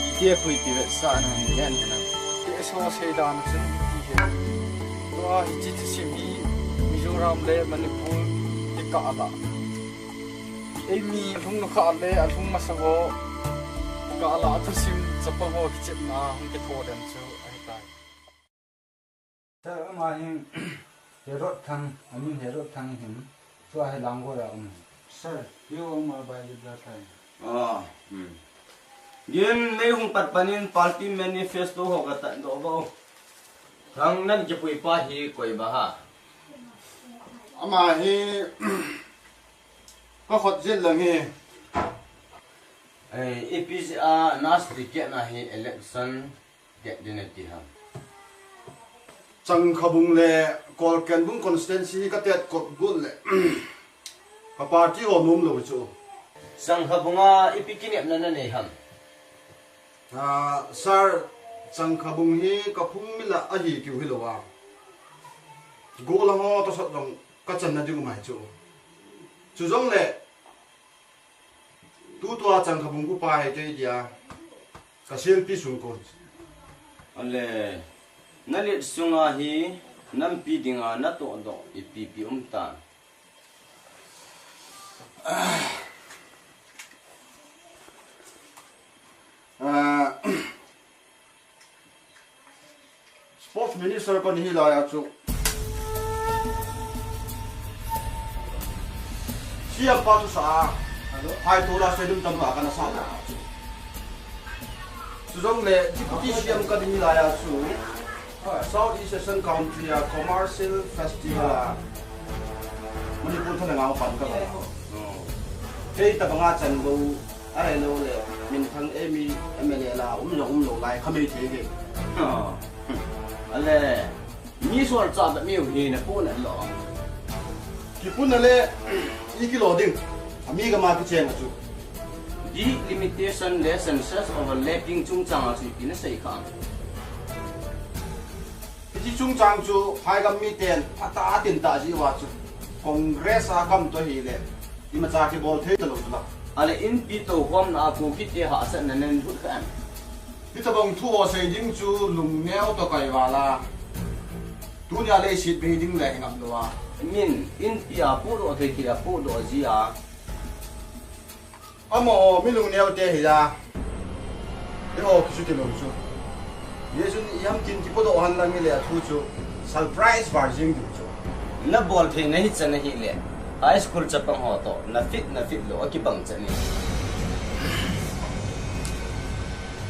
I te pui ti vet sa na ni hen na. Te so se dan chun ti he. Tua hi chi chi sim hi Mizoram le Manipur te ka la. Eimi lhung lukha le, alhung masa ho, ka la thusim chapang ho kichepna hung kitho dem chu ahitai. Sir, ama hin Herod Thang, amin Herod Thang hin, tua hi Langol a um. Sir, you are my by the blood line. Ah, hmm. Gin lei hung pat panin party manifesto ho ka tan do bo. Thang nan kipui pa hi koi ba ha. Ama hi Ka khut jil lang hi. Eh, ipi jeh a na ticket na hi election det ding ati ham. Changkhabung le Kolkenbung constituency hi ka tet kop got le. Ka party ho nom lo chu. Changkhabung a ipi kinepna na nei ham. Ah, sir, Changkhabung hi ka phung mi la ahi kiu hi lo a. Golang ho to sot jong ka channa ding um ahi chu. Chu jong le, tutua Changkhabung upa hi kei dia, ka selpi sung kon. Ale, na let sunga hi, nampi dinga na toh doh ipi pi um ta. Ah, Sports Minister kon hi lai a chu. C M pa chu sa. Hai tu la se dum tam ka kana sa. Chu jong le Deputy C M ka ding lai a chu. South East Asian country a commercial festival a Manipur thana ngau pan ka ba. Hei ta banga chan bo. Ahilou le, minthang eimi M L A la, um jong um lou lai, khamei thei ve. Ah. Ale, mi sual cha ba miu hi na pu na lo. Kipun ale, i kilo ding. Ami ka ma kicheng a chu. Delimitation le census overlapping chungchang a chu ipi nasei kha? Hiche chungchang chu phaigam miten phatah a tin tah jeh uva chu Congress a kam toh hile imacha kibol thei talou chu la. Ale inpi toukhomna a Kuki te hahsatna nei lhut kha em? Hitobang thu ho sei ding chu lungneo toh kai val a, tunia leiset bei ding le hi ngap lou a. Min inpi a pohdoh thei thei a pohdoh ji a. Amaho mi lungneo te hi a. Eiho kichuti lou chu. Hijeh chun iham tin kipodoh hen lang hile athu chu surprise val jing ding chu. Nabol thei nahi chan ahile high school chapang ho toh nafit nafit lou akibang chan e.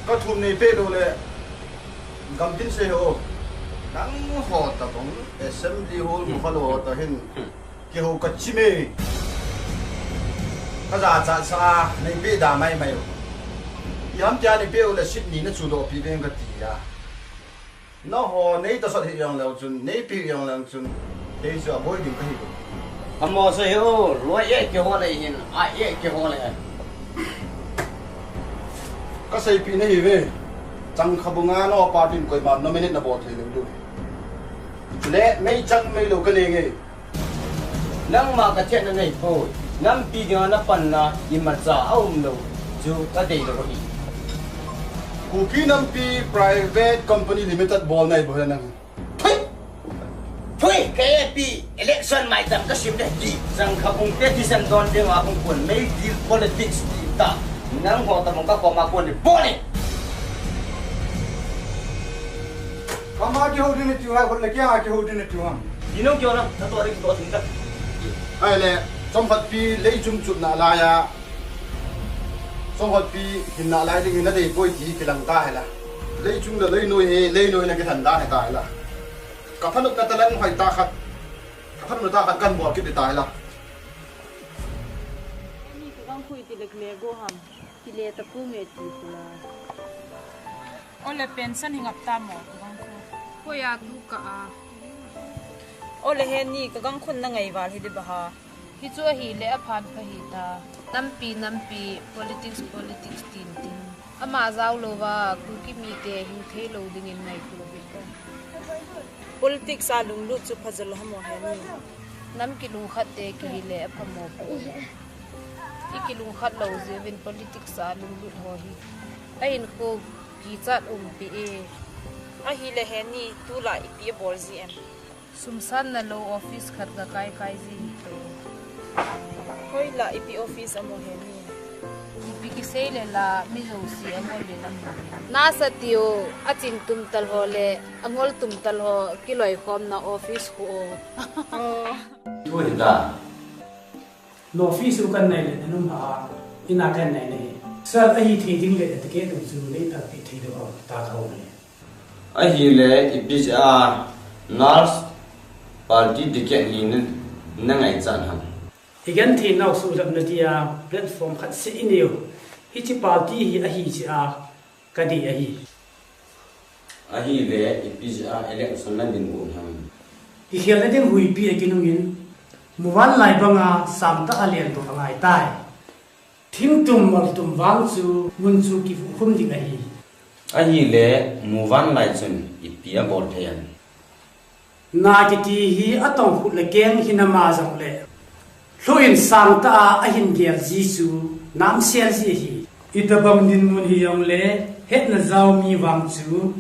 Kathum neipeh lou le gamtin sei ho. Nangho tobang assembly hall mukhalou ho toh hin kihou kachim e. Kajachat sah a neipeh da maimai u. Iham tia neipeh u le seat ni nachudohpeh veng kati a. Nangho neitosot hih jong leu chun, neipeh jong leu chun, kei chu aboi ding kahi lou. Amaho sei ho, loi e kihol e hin, a e kihol e. Kaseipeh nahiuve. Changkhabunga nangho party in koima nominate nabol thei lou diu. Chule meichang meilou kanei nge. Nangma kathetna nahipoi. Nampi dinga napanna imacha aumlou chu kadeilou ahi. Kuki Nampi Private Company Limited bol nahi bou hile nang. Phui! Phui! Ka MP election maicham kasim le ti. Changkhabung te thisan don dinga hung kon mei deal politics ti ta. Nangho tobang kakoma kon ni bol e. Kama kihou ding nati u ham, khut le keng a kihou ding nati u ham? Dinung kihou na, natoh ding kitoh ding ta. Ahile, chomkhatpi leichung chutna laiya, chomkhatpi hinna lai ding hi nadei poi ti kilang tahila. Leichung le leinoi hi, leinoina kithan dan hi tahila. Kaphanopna talang hoitah khat, kaphanopna tah khat kanbol kit ding tahila. Ni kagangkhu iti le kile go ham? Kile taponge ti pula. Ole pension hi ngap tamo kagangkhu? Hoiya tu ka a. Ole heni kagangkhun nangai val hi ding ba ha? Hichu ahile aphan pha hita. Nampi, nampi, politics, politics tin tin. Ama jaolouva Kuki mite hing theilou dingin ngaito hita. Politics a lunglut chu phajo lou hamo heni? Nam kilungkhat te kihile aphamo poi. Ikilungkhat lou jeh uvin politics a lunglut ho hi ahinkho kichat umpi e. Ahile heni, tulai ipi abol ji em? Sum sanna lou office khat gakai kai ji hito. Hoilai ipi office amo heni? Ipi kisei le la mi jouse angol le lam. Nasa tiu, achin tum tal ho le angol tum tal ho kiloikhomna office khu o. Thu hita. Office u kanai le nanum ha, ina kanai nahi. Sir, ahithei ding le ticket dong chu neipeh thei diu ham, ta thou le. Ahile ipi jeh a nurse party ticket hi na, nangaichat ham? Igenthei nau suhlhapna dia platform khat seh ineiu. Hiche party hi ahi jeh a kadei ahi. Ahile ipi jeh a election nadin u ham? Kikhelna ding huipi akinungin, muvanlai banga sangtah a lendoh angaitai. Thingtum moltum vang chu mun chu kivuh khum ding ahi. Ahile muvanlai chun ipi abol thei am? Na kiti hi atongkhu le keng hinama jongle, lhoh in sangtah a ahin gel ji chu namsel ji ahi. Itobang dinmun hijongle hetna jao mi vang chu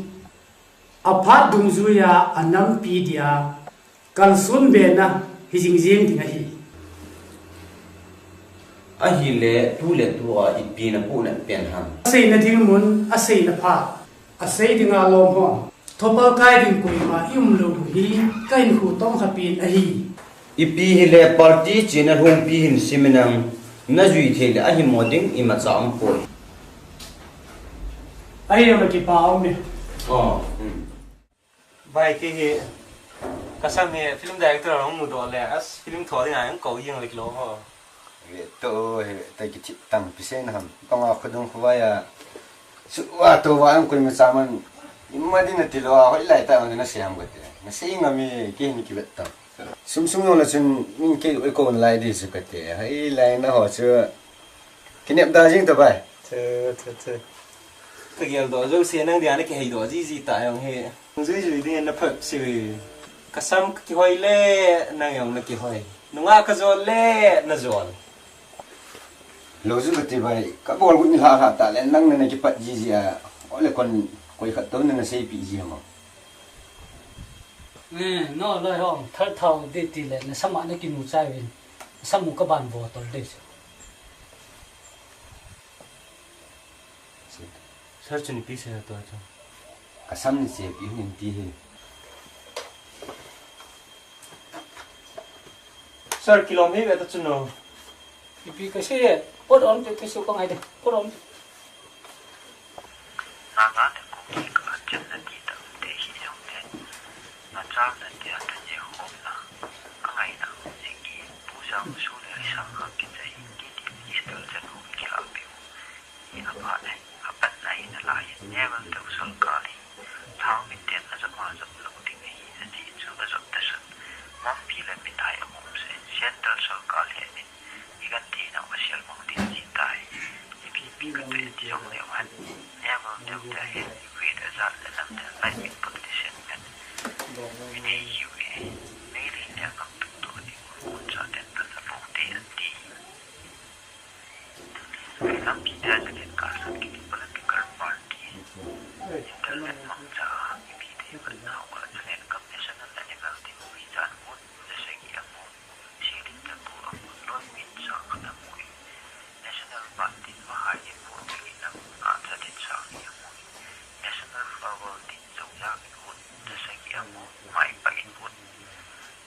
aphat dungjuia anampi dia kalson bena hijing jeng ding ahi. Ahile tuletua ipi napohnat pen ham? Aseina ding mun, aseina phat, asei dinga lom hon, thopal kai ding koima iumlou hi kahinkho tongkhapin ahi. Ipi hile party chena lhungpi hin simin ang, najui theile ahimo ding imacha umpoi. Ahi, ama kipa aume. Bai, kei hi kasam hi film director ahung mudoh le, as film tho dinga ahung kou jeng le kilou ho. Veto, veto, kithi tampi seina ham. Tonga khodung khovai a, suva touva ahung koimacha man, ima ding natilou a, hoilai tah a nasei ham kati. Nasei ngam e, kei hin kivet tam. Sum sung jongle chun min kei eikou nalai ding chu kati. Hoilai naho chu Kinep da jing ta bai. Che, che, che. Ka geldoh jouse nang dia na kiheidoh jiji ta jong hi. Jui jui ding na phat si. Ka sam ka kihoi le, nang jong na kihoi. Nunga ka jol le, na jol. Lo ju ka ti bai. Ka bol gun ni hla hla ta le, nang na na kipat jiji a. O le kon koi khat to na na seipi ji ma. Eh, no, loi hong, thal thau de ti le, na sama na kinu chai vin. Samu ka ban bo tol de. Sir, chun ipi sei to chu. Ka sam ni che pi hin ti hi. Sir, kilom hi ve ta chun no. Ipi ka sei e, pot on te, te su ka ngai de, pot on. Naga le Kuki kachanna ti tam te hi jong le, nachalna te a thanekhomna, angaina, jing hi, Pu Jangsu le Risang Hang kichai hi, K D P District chanhom kilahpeh u hi aphat e, apatna hi nalai in, Naval deu sorkar hi, thao miten ajop ma jop lou ding ahi, ajeh chu ajop tahsan, Mongpi le Minhai aum se, Central sorkar le amin, ikan thei nau asel mang ding ahi tai. Ipi ipi katoh in ti jong leu hen. Naval deu te hin, ivet ajat le nam te, lai min politician men. Min hei hiu e. Meilhei le gam tum to ding, un cha ten pan la pou te an ti. Lampi te a Julian Carlson kiti political party. Internet mangcha, ipi te kan nau a Julian Cup National Animal Team, ui chan ut, jasagi a mut. Seiling jaku a mut, loi min sa khat a mui. National Park tin mahai in mut, min a mut, a chatin sa hi a mui. National Flower tin zoya min mut, jasagi a mut, mai pa in mut.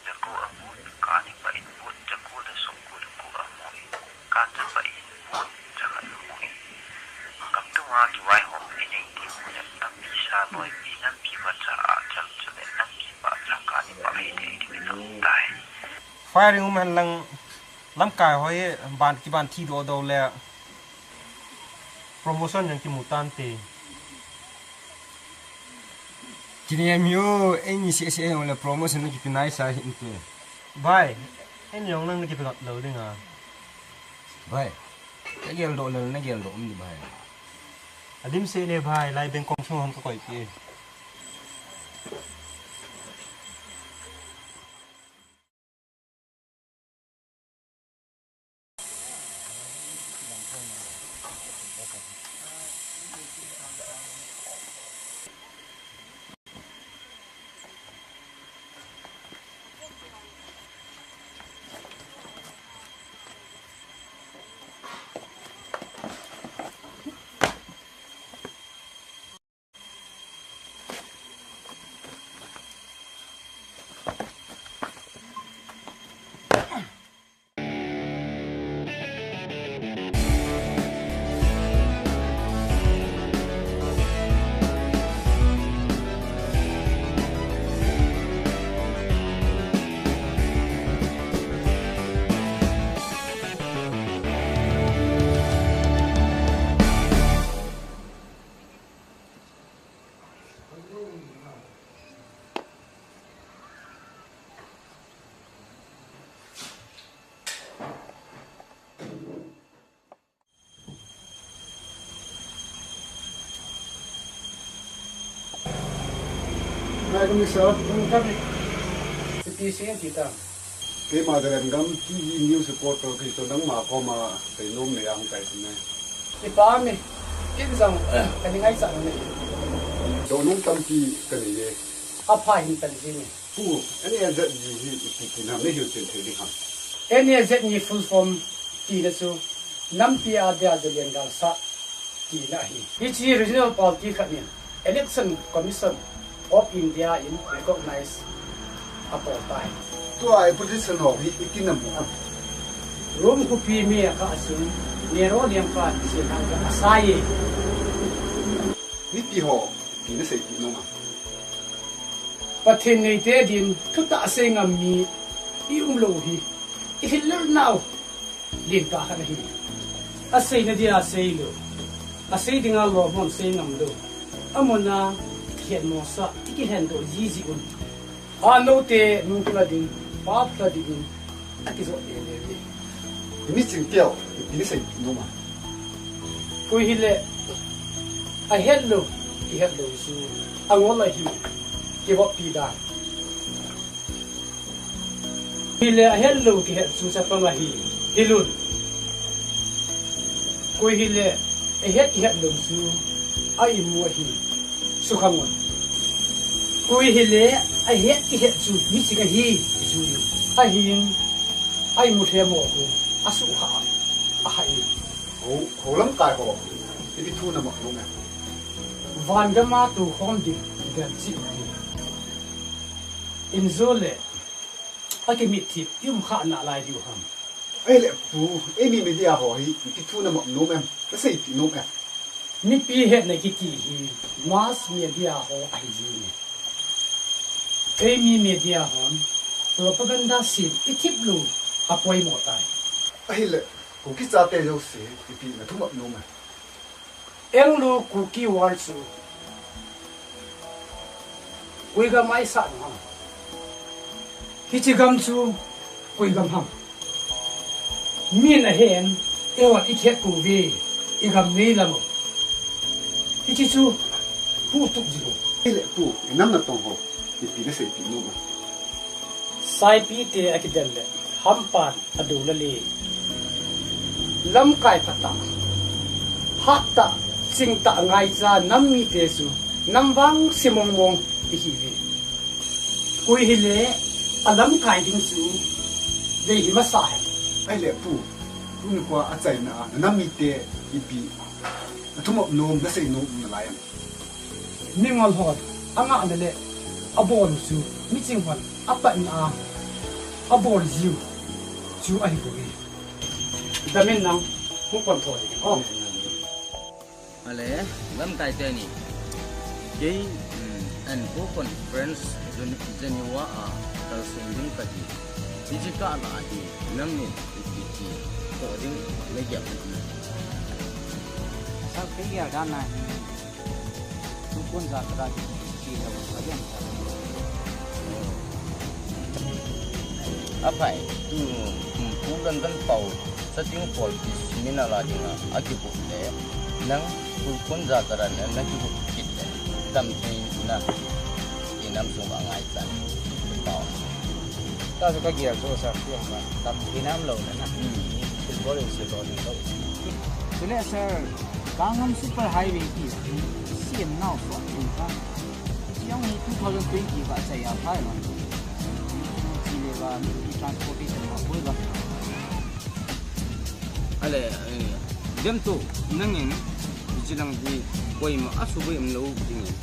Jaku a mut, kani pa in mut, jaku le songku le ku a mui. Kancha pa in mut, jakhat a mui. Kamtunga kivaihom inei ding u le, nampi sa loi mi, nampi vacha a chang chu le, nampi pa cha kani pa hi dei ding in a um tai. Firing um hen lang, lamkai ho hi ban kiban thi doh doh le promotion jong kimu tante. Kinem hi o, eini seh seh jong le promotion na kipe naisa hinte. Bai, eini jong nang na kipe ngap lou ding a. Bai, ka geldoh le na geldoh um di bai. Adim seh le bai, lai beng kong sung ham ka koi ke. Nai kami sir. Kami. Ipi sing ti ta. Keima Zalengam T V news reporter kahi chu nangma koma seinom nei a hung kai chu ne. Ipi mi. Kin jong, ka ni ngaichat ne. Dohnom tampi ka nei e. Apha hin pan ji ne. Pu, N A Z G hi ipi tina, neihin chen thei ding ham? N A Z G full form tina chu, Nampi a dia Zalen Galsat tina ahi. Hiche regional party khat in Election Commission of India in recognize abol tai. Tua opposition ho hi iti namu ham? Rome khopi mi a kha achun, Nero lengpa in chenna asai e. Mipi ho, ipi naseipeh nom am? Pathen neite din thutah sei ngam mi i um lou hi, i hil lel nau lenpa khat ahi. Aseina dia seilou, asei dinga lom hon sei ngam lou, amuna khenmo sa i kihen doh jiji un. Anote nu phula ding, pa phula ding in akijot lele. Miching teu, ipi naseipeh nom am? Koi hile ahet lou kihet lou chu angol ahi, kivoppi dan. Hile ahet lou kihet chu chapang ahi, hilun. Koi hile ahet kihet lou chu a imu ahi, sukhang un. Koi hile ahet kihet chu miching ahi, jun. Ahin a imu lhemo khu asuhkhah a, ahah in. Ho, ho lamkai ho, ipi thu na mong nom em? Van gam a tukhom ding del cheh u hi. Injo le akimit thip i um khah nalai diu ham? Ahile pu, eimi media ho hi ipi thu na mong nom em? Na seipeh nom em? Mipi hetna kiti hi mass media ho ahi jin e. Eimi media hon propaganda sem i thip lou a poimo tai. Ahile, Kuki chate jouse ipi na thumop nom em? Anglo Kuki War chu koi gam a i sah u ham? Hiche gam chu koi gam ham? Min ahen, eiho i khet pouve, i gam nei lam u. Hiche chu huhtup jing u. Ahile pu, i nam natong ho ipi na seipeh nom em? Saipite akidel le hampan adou lale. Lamkai phatah, hattah, chingtah ngaicha nam mite chu nam vangse mong mong ihiuve. Koi hile alamkai ding chu dei hi masa hen. Ahile pu, tuni khoa achaina a na nam mite ipi na thumop nom, na sei nom nalai em? Mingol hon angahna le abol u chu miching hon apatna a abol jiu chu ahibouve. Damin nang hung pon tho ding. Oh. Ale, lamkai teni. Kei, um, ANPO conference Gen-, Geneva a kalsong ding kahi. Hiche kah lah a hi nangin ipi ti toh ding na gel em? Sir, kei gel dan a hi Tukhon jatra ti lou a gel. Aphai, tu, um, Pu London Pao, Sating Paul ti seminar a dinga akivuh le, nang Tukhon jatra na, na kivuh kit le, damtheina i nam sung uva angaichan. Pao. Tua chu kagel chu sir, tua hi damtheina umlou na na. Hmm. Thilbol in silbol in lou. Chule sir, Kangham Super Highway ti, sem nau sot thei ta. Hiche hi two thousand twenty va chai a phai lou. Chule va, mi transportation va boi va. Ale, eh, dem tu, nangin, hiche lang hi, koima asuboi umlou dingin,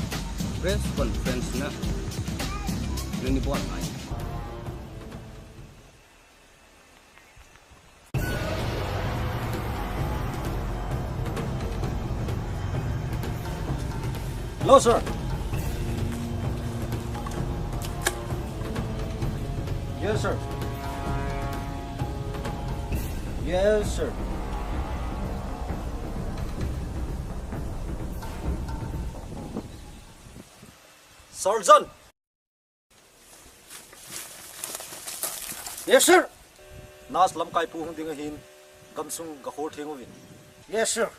press conference na, nani bol ngai. Hello, sir. Yes, sir. Yes, sir. Sergeant. Yes, sir. Nas lamkai pu hung ding ahin, gamsung gahol theng uvin. Yes, sir.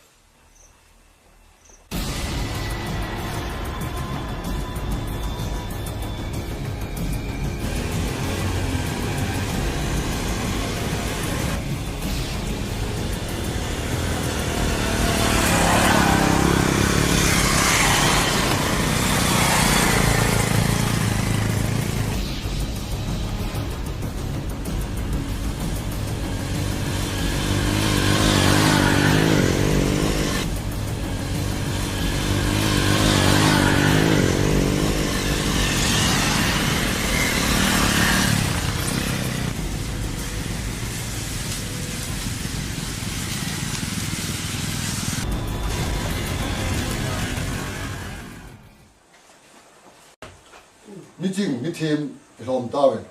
Miching, mithem ilhom tauve.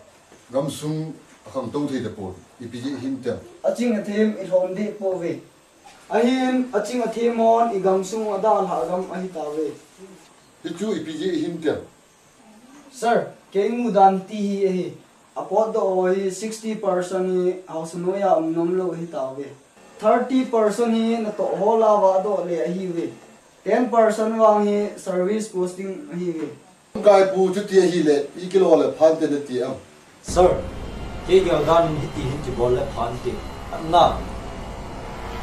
Gamsung akhangtou thei tapon. Ipi jeh ahin tem? Aching athem ilhom deh pouve. Ahin, aching athem hon igamsung adalhah gam ahi tauve. Hichu ipi jeh ahin tem? Sir, kei mudan ti hi ahi. Apotdoh ho hi sixty percent hi haosa noiya um nomlou ahi tauve. Thirty percent hi natoh ho lah a vahdoh le ahiuve. Ten percent vang hi service posting ahiuve. Kaipu, chuti ahile, ikilou le phante nati am? Sir, kei geldan in hiti hin kibol le phante. Atna,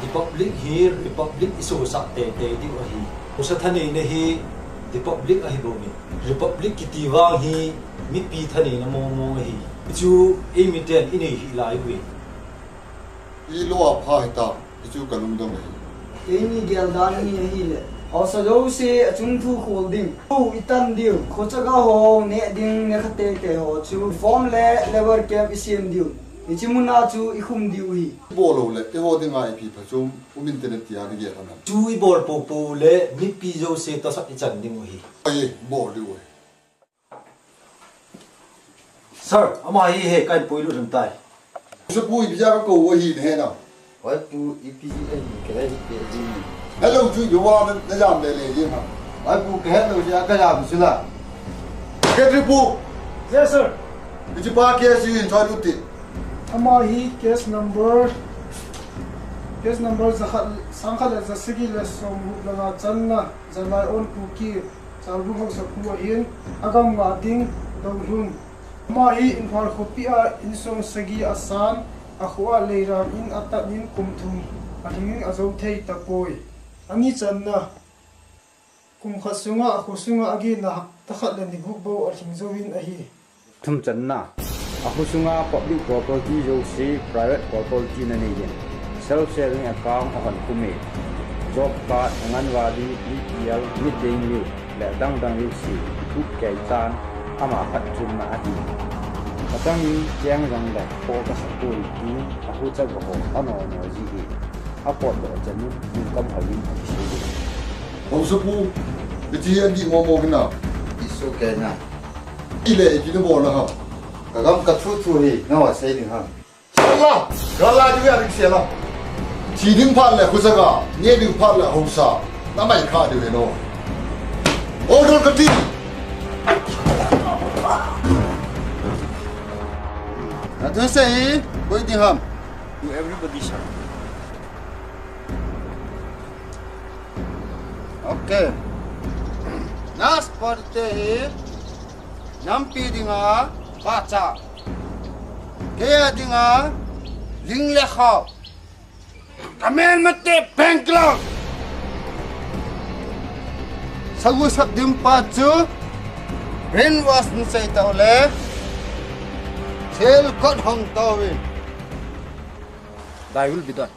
Republic hi Republic isosah teitei diu ahi. Haosa thaneina hi Republic ahi bouve. Republic kiti vang hi mipi thaneina mongmong ahi. Hichu eimiten inei hih lai uve. Ilou a pha hita, hichu kalungdong ahi. Keini geldan hi ahile, haosa jouse achung thu khol ding. Thu itan diu, khochaga ho neh ding, neh kha teitei ho chu reform le labour camp isem diu. Hiche muna chu ikhum diu ahi. Ibol lou le, eiho dinga ipi phachom um inte nati a nagel ham? Chu ibol poupou le mipi jouse tosot ichan diu ahi. Ai, bol diu ahi. Sir, ama hi he kahin puilut lhon tai. Haosapu, ipi jeh a kakou u ahi nahe nam? Oi pu, ipi ahi kahe hih ding. Helou chu, ipi vang na, najam lele jeng ham? Oi pu, kahet lou jeh a kajam chu la. Secretary pu. Yes, sir. Hichepa case hi hin choi lut te. Ama hi case number, case number jakhat, sangkhat le jasagi le somgup langa channa, Jalai on Kuki, Chalbung haosapu ahin, agam nga ding doulhun. Ama hi Imphal khopi a insung sagi asan, akho a leiram in atan in kum thum alhing in ajou thei tapoi. Ani channa, kum khat sunga akho sunga agena hapta khat le ni gup bou alhing jouvin ahi. Thum channa, akho sunga public property jouse private property na nei in, self saving account ahon khum e. Job card, Anganwadi, B P L, mid day meal, le adang dang jouse, thup kei tan, ama phatchomna ahi. Atang in cheng jong le, kho kasah poi tin, akho chaga ho, ano no ji e. Apotdoh chan in, inkam hoi in, akisei e. Haosapu, hiche hi adih momo hinam? Isoh kei na. Ile, ipi nabol na ham? Kagam kathu thu hi, nangho sei ding ham? Sala, gala ju ya ring sela. Thi ding phat le khochaga, neh ding phat le haosa, namai kha diu ahi no. Order kati. Nathusei, koi ding ham? To everybody, sir. Okay. Nas parte hi nampi dinga pahcha. Kei a dinga ling le khao. Kamelmate pengklang. Sagu sap ding pa chu brainwash nasei tau le. Thil kot hong tau in. Thy will be done.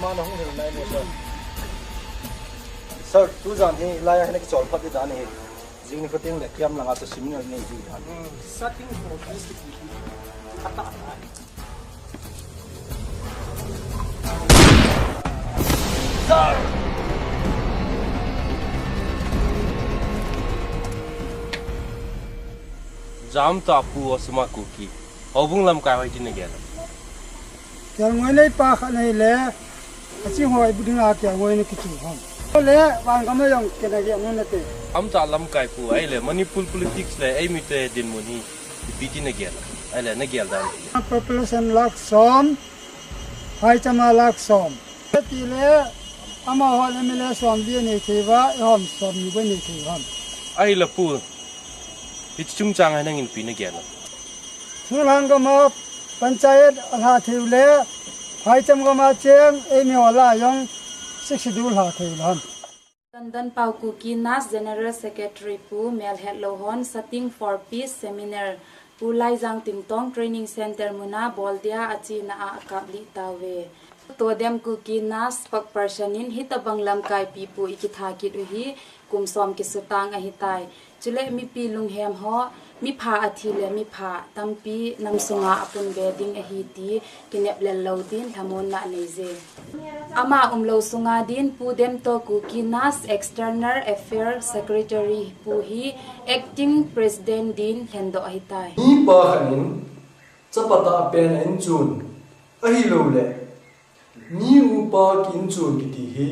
Mana hung hin nai ne, sir. Sir, tujan hi lai a hin kichol phat di dan hi. Jing ni kho teng le kiam langa chu seminar nei di dan. Hmm, starting for this to be. Ata, ata. Jam ta pu Osama Kuki. Houbung lamkai hoi tin nagel. Kelngoi nei pa khat nei le. Achi hoi buding a kelngoi nei kichu hon. Le, wang kama jong kena ge mun nate. Amta lamkai pu ahile Manipur politics le eimite dinmun hi. Ipi tin nagel. Ahile nagel dan. Population lakh som. Phaicham a lakh som. Tile, amaho M L A som li nei thei uva, eihon som ni bou nei thei uvam. Ahile pu, hiche chungchang a nangin ipi nagel a? Chulhang gam a panchayat alha thei u le, phaicham gam a cheng, eimi ho lah a jong Sixth Schedule lha thei u ham. London Pao Kuki Nas General Secretary Pu Melhetlou hon Starting for Peace Seminar Pu Laijang Tingtong Training Center muna boldia achena a akaplih tauve. Todem Kuki Nas spokesperson in hitabang lamkai pipu ikitha kit u hi kum som kisutang ahitai. Chule mipi lunghem ho, mipha athi le mipha tampi namsunga apunbe ding ahi ti kinep lel lou din lhamonna aneije. Ama umlou sunga din Pu Demto Kuki Nas External Affairs Secretary Pu hi Acting President din lhendoh ahitai. Mipa khat in chapatah pen a inchun ahilouleh mi upa ki inchun kiti hi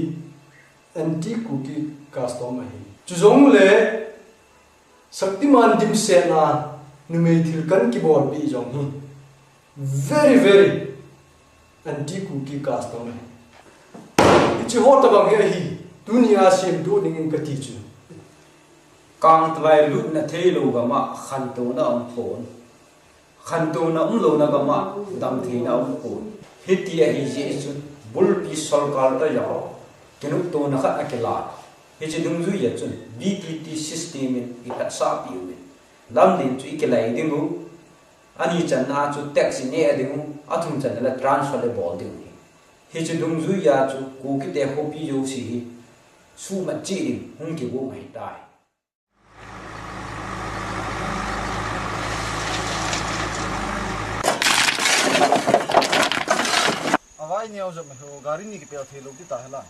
anti-Kuki custom ahi. Chujongle Shaktiman dimset a numei thilkan kibolpeh jong hi very, very anti-Kuki custom ahi. Hiche ho tabang hi ahi, tunia semdoh dingin kati chu. Kangtalai lutna theilou gam a khantouna aumpon. Khantouna umlouna gam a damtheina aumpon. Hiti ahi jeh chun bulpi sorkar toh jong kinoptona khat akilah. Hiche dungjuia chun V P P system in iphatsah peh uvin. Lamlen chu ikilai ding u. Ani channa chu tax ineh ding u. Athum channa le transfer ibol ding u hi. Hiche dungjuia chu Kukite khopi jouse hi suhmat cheh ding hung kigong ahitai. Avai neo jop me ho, gari ni kipel thei lou ti ta hela.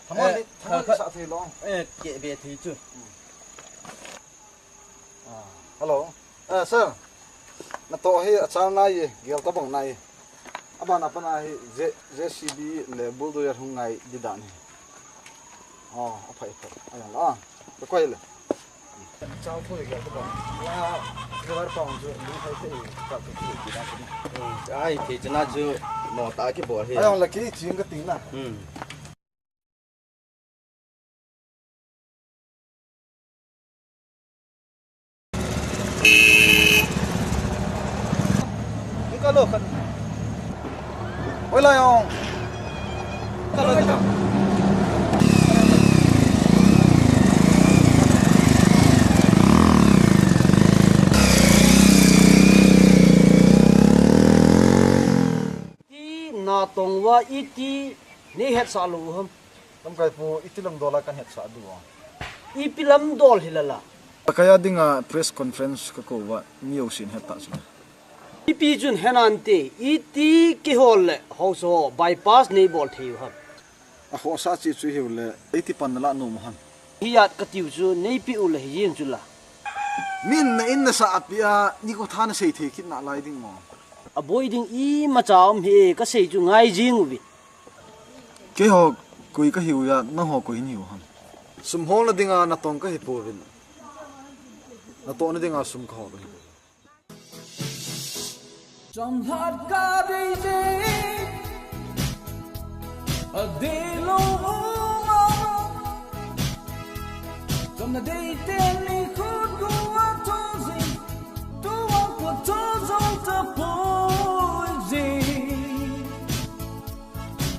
Thaman ni, thaman ni sa thei lou. Eh, kebe thei chu. Ah, hello. Eh, sir. Natoh hi achal nai e, gel tabang nai e. Abana pana hi J-, J C B le bulldozer hung ngai di dan hi. Oh, aphai, aphai. Ayan la. Ka koi le. Chao tho le gel tabang. La, driver pa hung chu, ding khai te, ka te, ki dan te. Ai, thei chana chu, no ta kibol hi. Ayan la ki, ching ka ting na. Hmm. Ika lo khat. Oi la yong. Ika lo khat. Iti natong uva iti nei hetsah lou u ham. Lamkai pu, iti lamdol a kan hetsah diu a? Ipi lamdol hi lala? Pakai a dinga press conference ka kou uva, mi jousen het ta chu. Ipi chun henante, iti kihol le, haosa ho, bypass nei bol thei u ham. Akhohsah cheh chu hiu le, iti pan nala nom u ham. Hijat katiu chu, nei peh u le hijeng chu la. Min na in na sah a pia, ni ko tha na sei thei kit nalai ding mo. Aboi ding imacha um hi, kasei chu ngai jing uve. Keiho koi kahiu a, nangho koi nahiu ham? Sum holna dinga natong kahi pouvin. Natohna dinga sum kahol kahi pouvin. Chomlhat ka dei dei, adei lou uma. Chomna dei te ni khut gua thong jing, tua ko thong jong ta poi jing.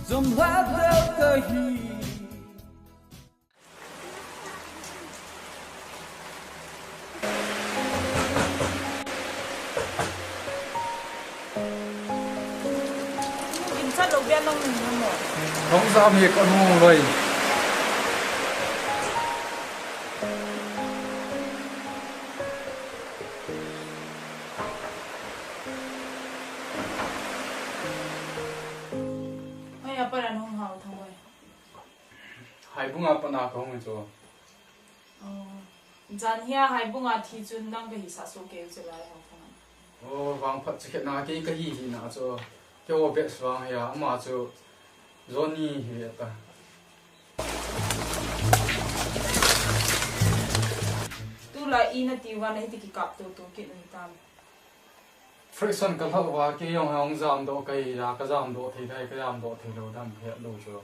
Chomlhat da kahi. Ginchat lou bia nang nung mo. Hong jam hi ka nu loi. Hoi, apa ran hong hao thang hoi. Haibung a pat na ka hung chu. Oh. Jan hia Haibung a thi chun nang ka hisah soh kei u chu lai ho thang. Oh, vangphat chikhet na kei ka hi hina chu. Kei ho best vang hia ama chu Johnny hi ve ta. Tulai i na ti uva na hiti kikap toto kit u hitam. Friction ka lhah uva, kei jong hong jamdoh ka hi a, ka jamdoh thei dai, ka jamdoh thei lou dam ka het lou chu.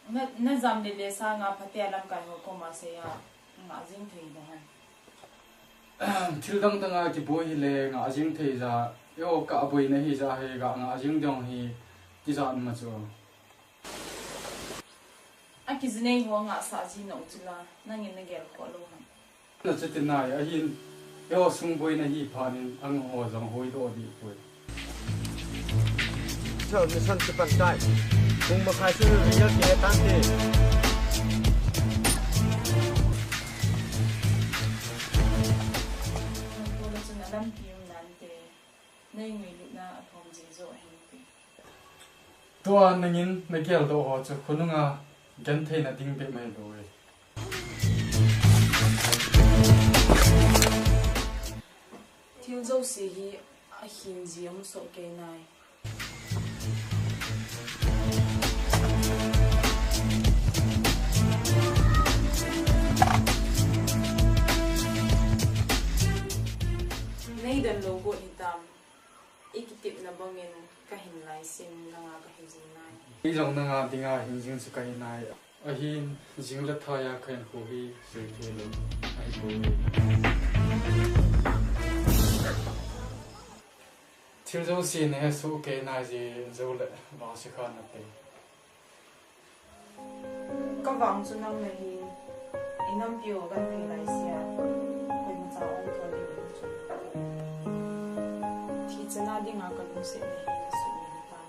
Na, na jam le le sanga phatea lamkai ho koma seiya ngah jing thei ding ham? Thil dang dang a kiboi hile ngah jing thei ja, eiho kah boina hi ja hi ga ngah jing ding hi tijat ma chu. A kijinei ho ngahsah ji na u chu la, nangin na gel khoh lou ham? Na chuti nai, ahin, eiho sung boina hi phat in, ang ho jong hoi doh dih poi. Chal, mission chu pan tai. Pung makhai chu result kihe tante. Nangho chun alampi um nante. Nei ngailutna athom ji jo ahin ti. Tua nangin na geldoh ho chu khonunga gentheina ding bep mai lou e. Thil jouse hi ahin ji amu soh kei nai. Nei don lou got hitam. I kitepna bangin ka hin laisin nanga ka hi jing nai. Kei jong nanga dinga hin jing chu ka hi nai. Ahin jing le thaiya ka hinkho hi sei thei lou ahi poi. Thil jouse na he soh kei nai, ji jou le vangse kha na te. Ka vang chu nang nahi, i nampi u genthei lai sea, koimacha ong thou ding chu. Thi chana dinga ka lungset nahi, na sut nahi tan.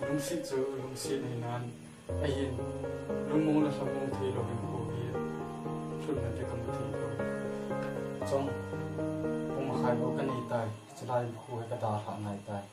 Lungset chu lungset nahi nan, ahin lungmong le lhamong thei lou hinkho hi lhunna te ka mu thei poi. Chong, pung makhai bou ka nei tai, chulai hinkho hi ka dalhah nai tai.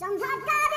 Chomkhat ka